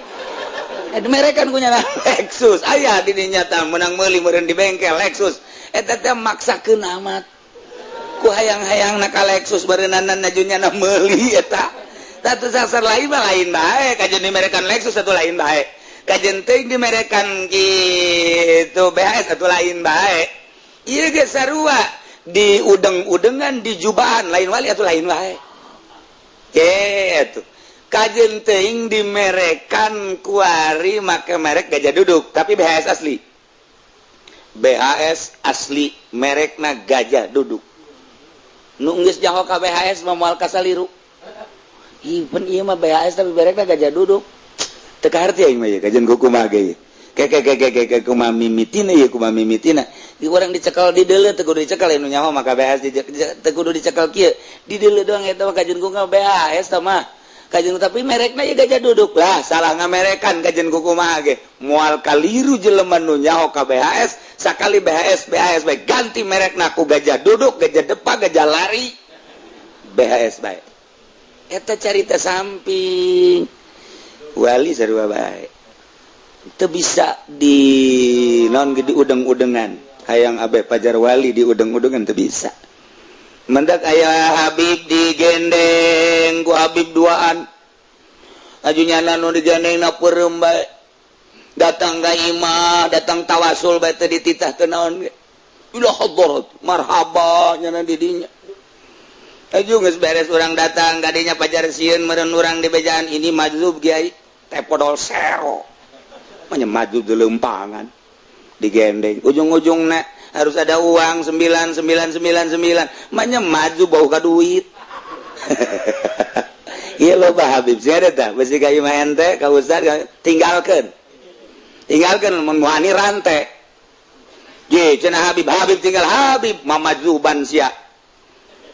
Dimerekan punya Lexus, aya di dinya tah, menang meuli meureun di bengkel Lexus. Eta teh maksakeun amat ku hayang-hayang na ka Lexus, beureunanan najunya na meuli eta. Satu sasar lain mah lain bae, kajian dimerekan Lexus satu lain bae, kajian teuing dimerekan gitu BHS satu lain bae. Ieu ge sarua, di udeng-udengan, di jubahan, lain wali atau lain bae. Gitu kajian teuing dimerekan kuari make merek Gajah Duduk, tapi BHS asli, BHS asli merekna Gajah Duduk. Nu geus nyaho ka BHS mah moal kasaliru. Even ieu mah BHS tapi merekna Gajah Duduk. Teu kaharti aing mah ieu kajian kumaha ge. Ke ke ke ke ke, kumaha mimitina ieu, kumaha mimitina? Di urang dicekal di deuleu, teu kudu dicekal. Nu nyaho maka BHS teu kudu dicekal kieu. Di deuleu doang eta mah kajian kumaha BHS tah mah. Kajian tapi merekna ieu Gajah Duduk lah, salah ngamerekan kajian kumaha ge. Moal kaliru jelema nu nyaho ka BHS, sakali BHS BHS bae, ganti merekna ku Gajah Duduk, Gajah Depa, Gajah Lari. BHS bae. Eta carita samping. Wali sarua bae. Teu bisa di non di udeng-udengan. Hayang abe pajar wali di udeng-udengan teu bisa. Mendak aya Habib digendeng ku Habib duaan. Ajunya nu digandeng na peureum bae. Datang ka imah, datang tawasul bae, teu dititah teu naon ge. Ila hadarat, marhaba nyana di dinya. Aju geus beres urang datang kadinya pajar sieun meureun urang di bejaan ini majzub kiai teh podol sero. Manya majzub dilempangan. Digendeng ujung-ujungna harus ada uang 9999. Manya maju bau ka duit. Iya loba Habib sih ada tah besi ka imah ente ka ustad tinggalkeun, tinggalkeun mun wani rante. Ye cenah Habib, Habib tinggal Habib mamajuban sia.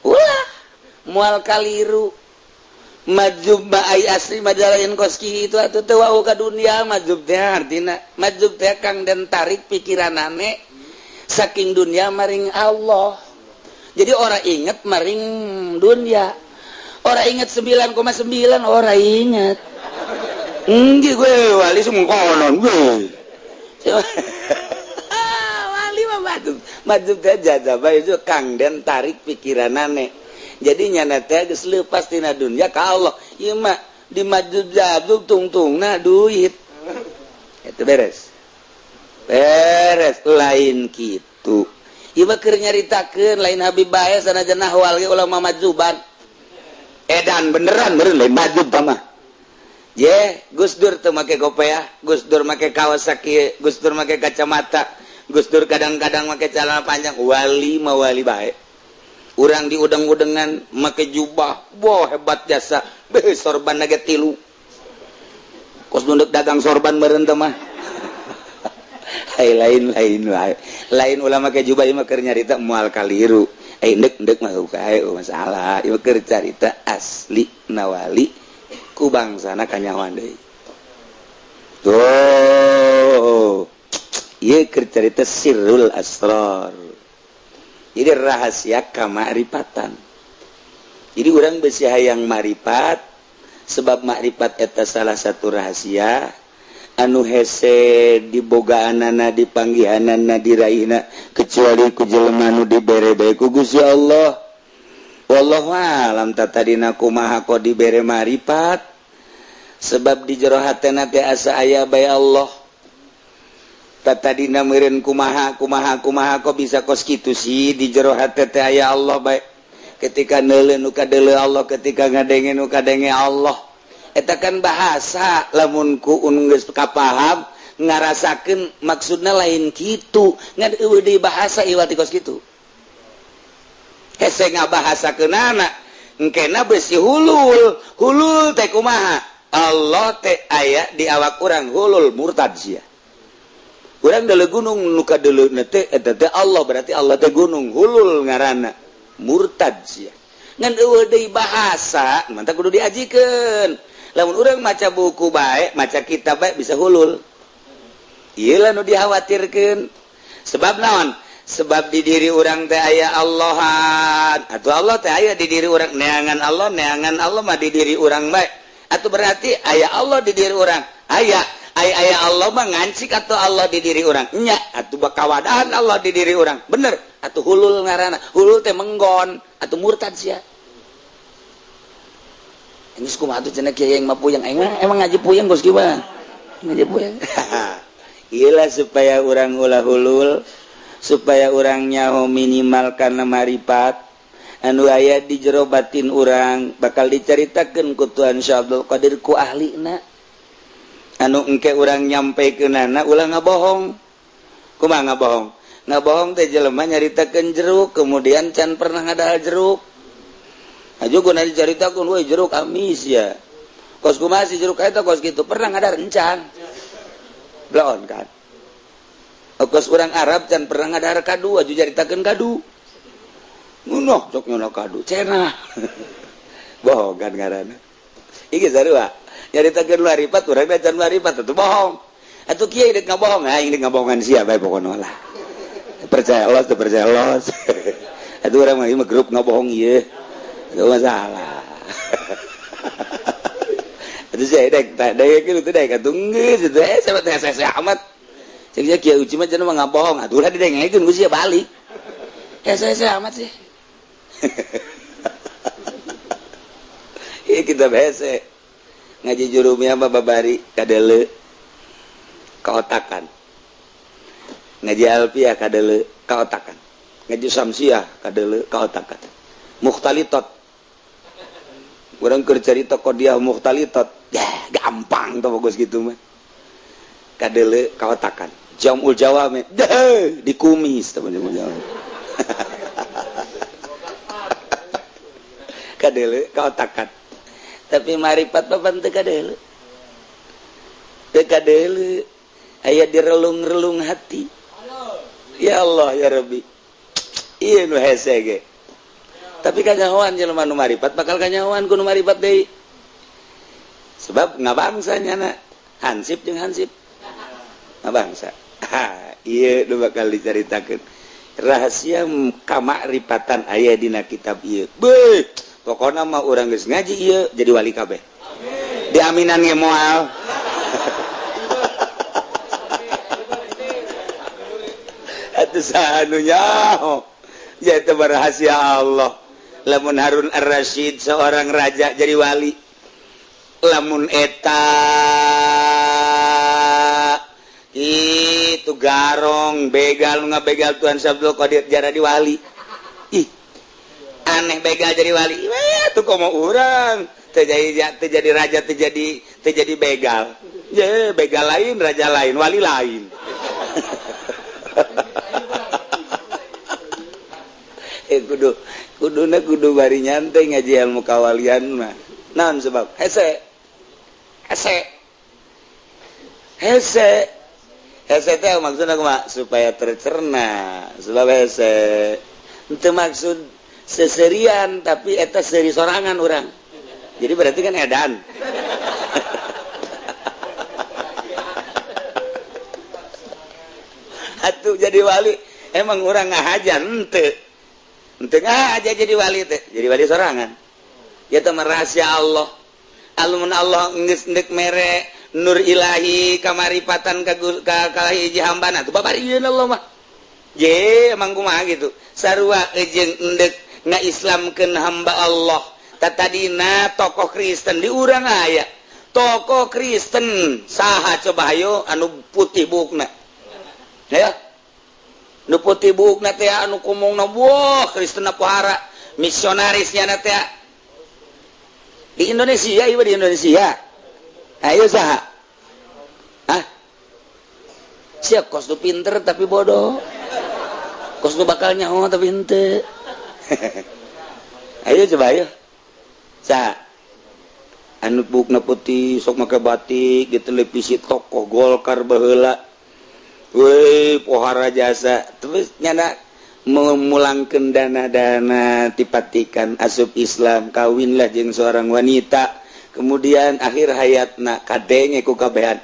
Ulah moal kaliru. Majzub mah ai asli mah lain kos kitu atuh, teu wau ka dunia majzub teh. Artina majzub teh kang den tarik pikiranane saking dunia maring Allah. Jadi orang inget maring dunia, orang inget 9,9, orang inget. Enggak, gue wali semua konon gue. Wali mah majzub, majzub teh jazabah itu kang den tarik pikiranane. Jadi nyana teh geus leupas tina dunia ka Allah. Ieu mah di majzub jazub tungtungna duit. Itu beres. Beres lain kitu. Ieu mah keur nyaritakeun lain Habib bae, sanajan ahwal ge ulah majzuban. Edan beneran meureun lain majzub mah. Ye, Gus Dur teu make kopiah, Gus Dur make kaos sakieu, Gus Dur make kacamata, Gus Dur kadang-kadang make celana panjang, wali mah wali bae. Urang di udang-udangan make jubah, wah hebat jasa, beh sorban ge tilu. Kos nunduk dagang sorban meureun teh mah. Hai lain lain wae. Lain ulah make jubah, ieu mah keur nyarita moal kaliru. Eh ndek ndek mah kae masalah. Ieu keur carita asli nawali ku bangsana kanyahoan deui. Tuh. Ieu keur carita sirrul asrar. Jadi rahasia kamakrifatan. Jadi orang besi hayang maripat, sebab makrifat eta salah satu rahasia anu hese dibogaanana, dipanggihanana, diraihna kecuali ku jelema nu dibere bae ku Gusti Allah. Wallahu alam tadina kumaha kok dibere maripat, sebab di jero hatena teh asa aya bae Allah. Tadina meureun kumaha kumaha kumaha kok bisa kos kitu sih, di jero hate teh aya Allah bae. Ketika neuleu nu kadeuleu Allah, ketika ngadenge nu kadenge Allah. Eta kan bahasa lamun ku geus kapaham ngarasakeun maksudna lain kitu, ngan eueuh deui bahasa iwal ti kos kitu. Hese ngabahasakeunana engkena besi hulul. Hulul teh kumaha? Allah teh aya di awak urang, hulul murtad sia. Urang deuleu gunung, nu kadeuleu teh eta teh Allah, berarti Allah teh gunung, hulul ngaranna, murtad sia. Ngan eueuh deui bahasa, mantap kudu diajikeun. Lamun urang maca buku bae, maca kitab bae bisa hulul. Ieu lah nu dikhawatirkeun. Sebab naon? Sebab di diri urang teh aya Allahan atau Allah teh aya di diri urang, neangan Allah, neangan Allah mah di diri urang bae. Atau berarti aya Allah di diri urang, aya. Aya aya Allah mah ngancik atau Allah di diri urang nya atuh bakawadahan Allah di diri urang bener atuh hulul ngaranna. Hulul teh menggon atuh murtad sia. Geus kumaha atuh cenah kiai yang mah puyeng, aing mah emang ngaji puyeng geus gimana ngaji puyeng. Iyalah, supaya urang ulah hulul, supaya urang nyaho minimal karena maripat anu aya di jero batin urang bakal diceritakan ku Tuhan Syekh Abdul Qadir ku ahlina anu engke urang nyampe nana ulah ngabohong. Kumaha ngabohong? Ngabohong teh jelema nyaritakeun jeruk, kemudian can pernah ngadahar jeruk aju guna dicaritakeun, "Woi, jeruk amis ya." Kos kumaha sih jeruk eta kos kitu, pernah ngadahar encan? Belon kan. Kos urang Arab can pernah ngadahar kadu aju caritakeun kadu. Ngunoh cok nyono kadu cenah. Bohong kan ngaranna. Iki sarua nyaritakeun maripat, urang can maripat atuh bohong. Atuh kieu deuk ngabohong, aing deuk ngabohongan sia bae pokona lah. Percaya los teu percaya los. Atuh urang mah ieu mah grup ngabohong ieu. Itu masalah. Atuh saya dek tak dek kitu dek atuh geus atuh eh teh hese amat. Cek sia kieu uci mah cenah mah ngabohong, atuh ulah didengekeun ku sia balik. Hese amat sih. Iya kita hese. Ngaji jurumiyah mah babari kadele kaotakan. Ngaji alfiah kadele kaotakan. Ngaji samsiah kadele kaotakan. Mukhtalitot. Urang keur carita qodiah mukhtalitot. Ya, gampang tuh bagus gitu mah. Kadele kaotakan. Jamul jawami, deh, dikumis teman-teman jawab. Kadele kaotakan. Tapi maripat papan teu kadele. Teu kadele. Aya direlung-relung hati. Ya Allah ya Rabbi. Ieu nu hese ge. Tapi kanyahoan jelema nu maripat bakal kanyahoan ku nu maripat deui. Sebab ngabangsa nyana hansip jeung hansip. Ngabangsa. Ha, ieu nu bakal dicaritakeun. Rahasia kamakrifatan aya dina kitab ieu. Beuh, pokona mah urang geus ngaji ieu jadi wali kabeh. Amin. Diaminan ge moal. Atuh saha nu nyaho? Ya itu rahasia Allah. Lamun Harun Ar-Rasyid seorang raja jadi wali. Lamun eta itu garong begal ngabegal Tuhan Abdul Qadir jara di wali. Ih, aneh begal jadi wali. Weh, tuh komo urang teu jadi raja, teu jadi begal. Ye, begal lain, raja lain, wali lain. Kudu kuduna kudu bari nyantai ngaji ilmu kawalian mah. Naon sebab? Hese. Hese. Hese. Hese teh maksudna kumaha? Supaya tercerna. Sebab hese. Henteu maksud seserian tapi eta seri sorangan urang. Jadi berarti kan edan. Atuh jadi wali emang urang ngahajan henteu. Henteu ngahaja jadi wali teh, jadi wali sorangan. Ya teh rahasia Allah. Alumun Allah geus deuk mere nur ilahi kamaripatan ka ka hiji hambana tuh babarieun Allah mah. Je emang kumaha gitu. Sarua jeung endek ngaislamkeun hamba Allah. Tatadina tokoh Kristen di urang aya. Tokoh Kristen saha coba hayo anu putih buukna. Ya. Nu putih buukna teh anu kumongna wah Kristen pohara misionarisnya na teh di Indonesia, ieu di Indonesia. Ayo saha? Hah? Siap kos nu pinter tapi bodoh. Kos nu bakal nyaho tapi henteu. Ayo coba ayo. Saha? Anu buukna putih sok make batik di televisi tokoh Golkar baheula. Woi, pohara jasa. Terus nyana memulangkan dana-dana tipatikan asup Islam, kawinlah jeung seorang wanita. Kemudian akhir hayatna kadenge ku kabehan.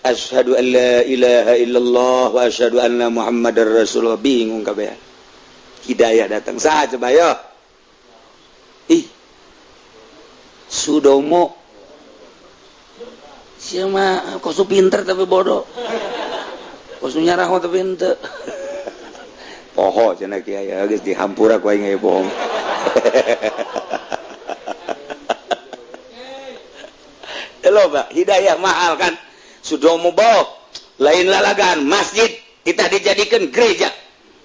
Asyhadu an la ilaha illallah wa asyhadu anna Muhammadar Rasulullah. Bingung kabehan. Hidayah datang. Saha coba yo? Ih. Sudomo. Sia mah kos pinter tapi bodoh. Kos nyarah tapi henteu. Poho cenah kiai geus dihampura ku aing bohong. Loba hidayah mahal kan. Sudomo bawa lain lalagan masjid kita dijadikan gereja.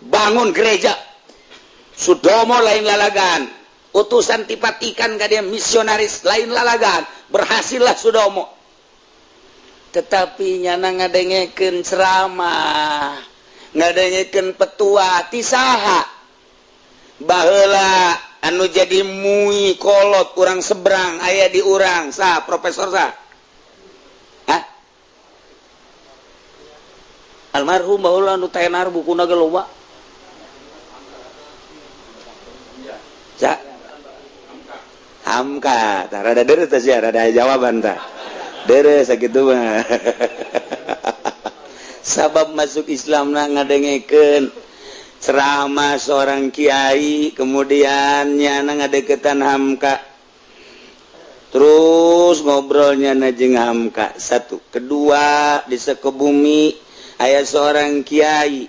Bangun gereja. Sudomo lain lalagan. Utusan tipatikan ka dia misionaris lain lalagan. Berhasillah Sudomo. Tetapi nyana ngadengekeun ceramah, ngadengekeun petua ti saha? Baheula anu jadi mui kolot urang seberang aya di urang sah profesor sah. Hah? Almarhum baheula anu tenar bukuna ge loba. Sa Hamka, tah rada deureuh teh sia, rada jawaban tah. Deureuh sakitu mah. Sabab masuk Islamna ngadengekeun ceramah seorang kiai, kemudian nyana ngadeketan Hamka. Terus ngobrolnya na jeung Hamka satu, kedua di Sukabumi aya seorang kiai.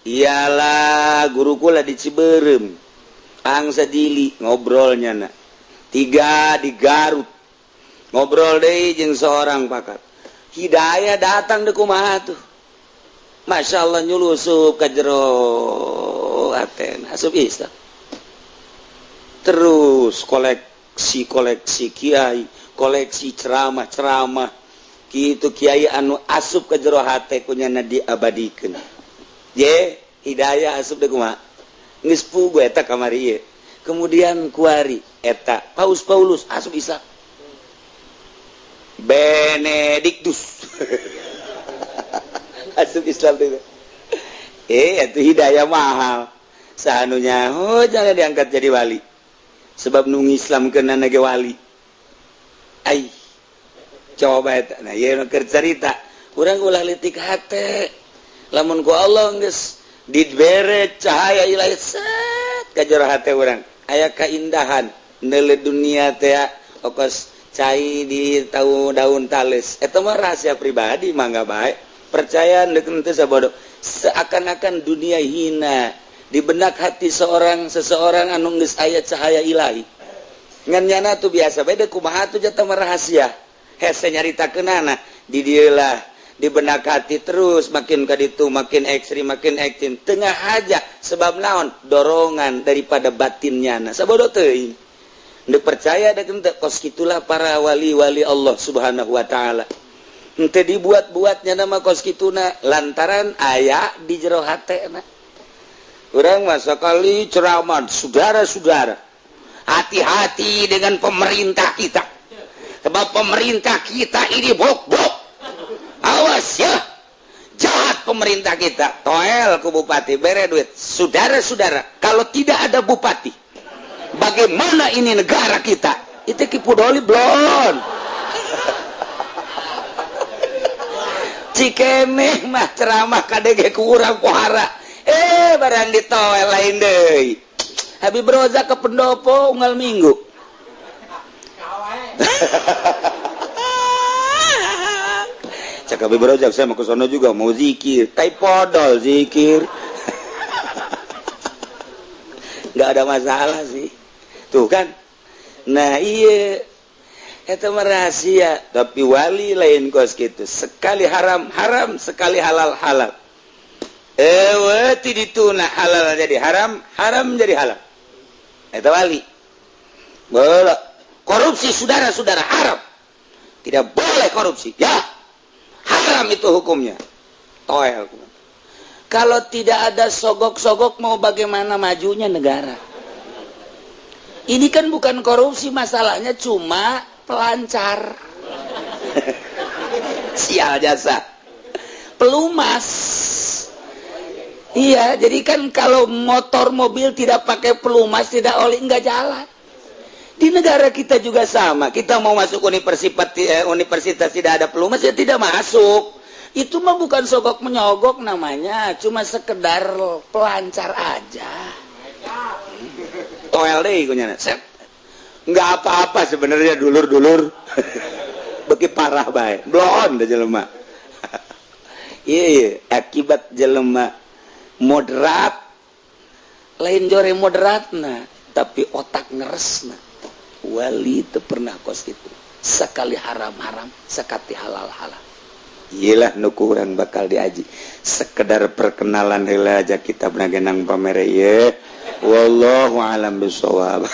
Ialah guruku lah di Ciberem. Angsa dili ngobrolnya na. Tiga di Garut ngobrol deui jeung seorang pakar. Hidayah datang deui kumaha tuh. Masya Allah nyulusup ka jero Aten asup Islam. Terus koleksi-koleksi kiai, koleksi ceramah-ceramah kitu kiai anu asup ka jero hate kunyana diabadikeun. Ye, hidayah asup deui kumaha? Geus puguh eta kamari ieu. Kemudian kuari eta Paus Paulus asup Islam. Benedictus asup Islam itu. Itu hidayah mahal. Sahanunya oh jangan diangkat jadi wali. Sebab nu Islam kena ge wali. Ai. Coba eta. Nah, ieu nu keur carita. Urang ulah leutik hate. Lamun ku Allah geus dibere cahaya ilahi set ka jero hate urang. Aya kaindahan neuleuh dunia teh okos cai di tahu daun tales. Eta mah rahasia pribadi mangga bae. Percaya deuk henteu sabodo. Seakan-akan dunia hina di benak hati seorang seseorang anu geus aya cahaya ilahi. Ngan nyana tuh biasa beda kumaha tuh jatah mah rahasia. Hese nyaritakeunana di dieu lah di benak hati terus makin ka ditu makin ekstrim tengah aja sebab naon dorongan daripada batinnya na sabodo teuing. Ndek percaya dek henteu kos kitulah para wali-wali Allah Subhanahu wa taala. Henteu dibuat-buatnya nama kos kituna lantaran aya di jero hatena. Urang mah sakali ceramah saudara-saudara, hati-hati dengan pemerintah kita. Sebab pemerintah kita ini bok-bok. Awas ya, jahat pemerintah kita. Toel ku bupati bere duit. Saudara-saudara, kalau tidak ada bupati, bagaimana ini negara kita? Itu Ki Pudoli blon. Cikeneh mah ceramah kadege ku urang pohara. Barang ditoel lain deui. Habib Roza ke pendopo unggal minggu. Cak Habib Rozak saya mau ke sono juga mau zikir, tai podol zikir. Nggak ada masalah sih. Tuh kan. Nah iya eta mah rahasia, tapi wali lain kos gitu. Sekali haram haram, sekali halal halal. Ewe ti dituna halal jadi haram, haram jadi halal. Eta wali. Bola. Korupsi saudara-saudara haram. Tidak boleh korupsi. Ya. Haram itu hukumnya. Toel. Kalau tidak ada sogok-sogok mau bagaimana majunya negara? Ini kan bukan korupsi masalahnya, cuma pelancar. Sial jasa. Pelumas. Iya, jadi kan kalau motor mobil tidak pakai pelumas, tidak oli, nggak jalan. Di negara kita juga sama. Kita mau masuk universitas tidak ada pelumas, ya tidak masuk. Itu mah bukan sogok menyogok namanya, cuma sekedar pelancar aja. Toel deh kunyana. Nggak apa-apa sebenarnya dulur-dulur. Beki parah bae, bloon da jelema. Iya, akibat jelema moderat, lain jore moderatna, tapi otak ngeresna. Wali itu pernah kos itu, sekali haram-haram, sekali halal-halal. Iyalah, nu kurang bakal diaji, sekedar perkenalan heula aja kita genang pamere ye. Wallahu alam bisawab.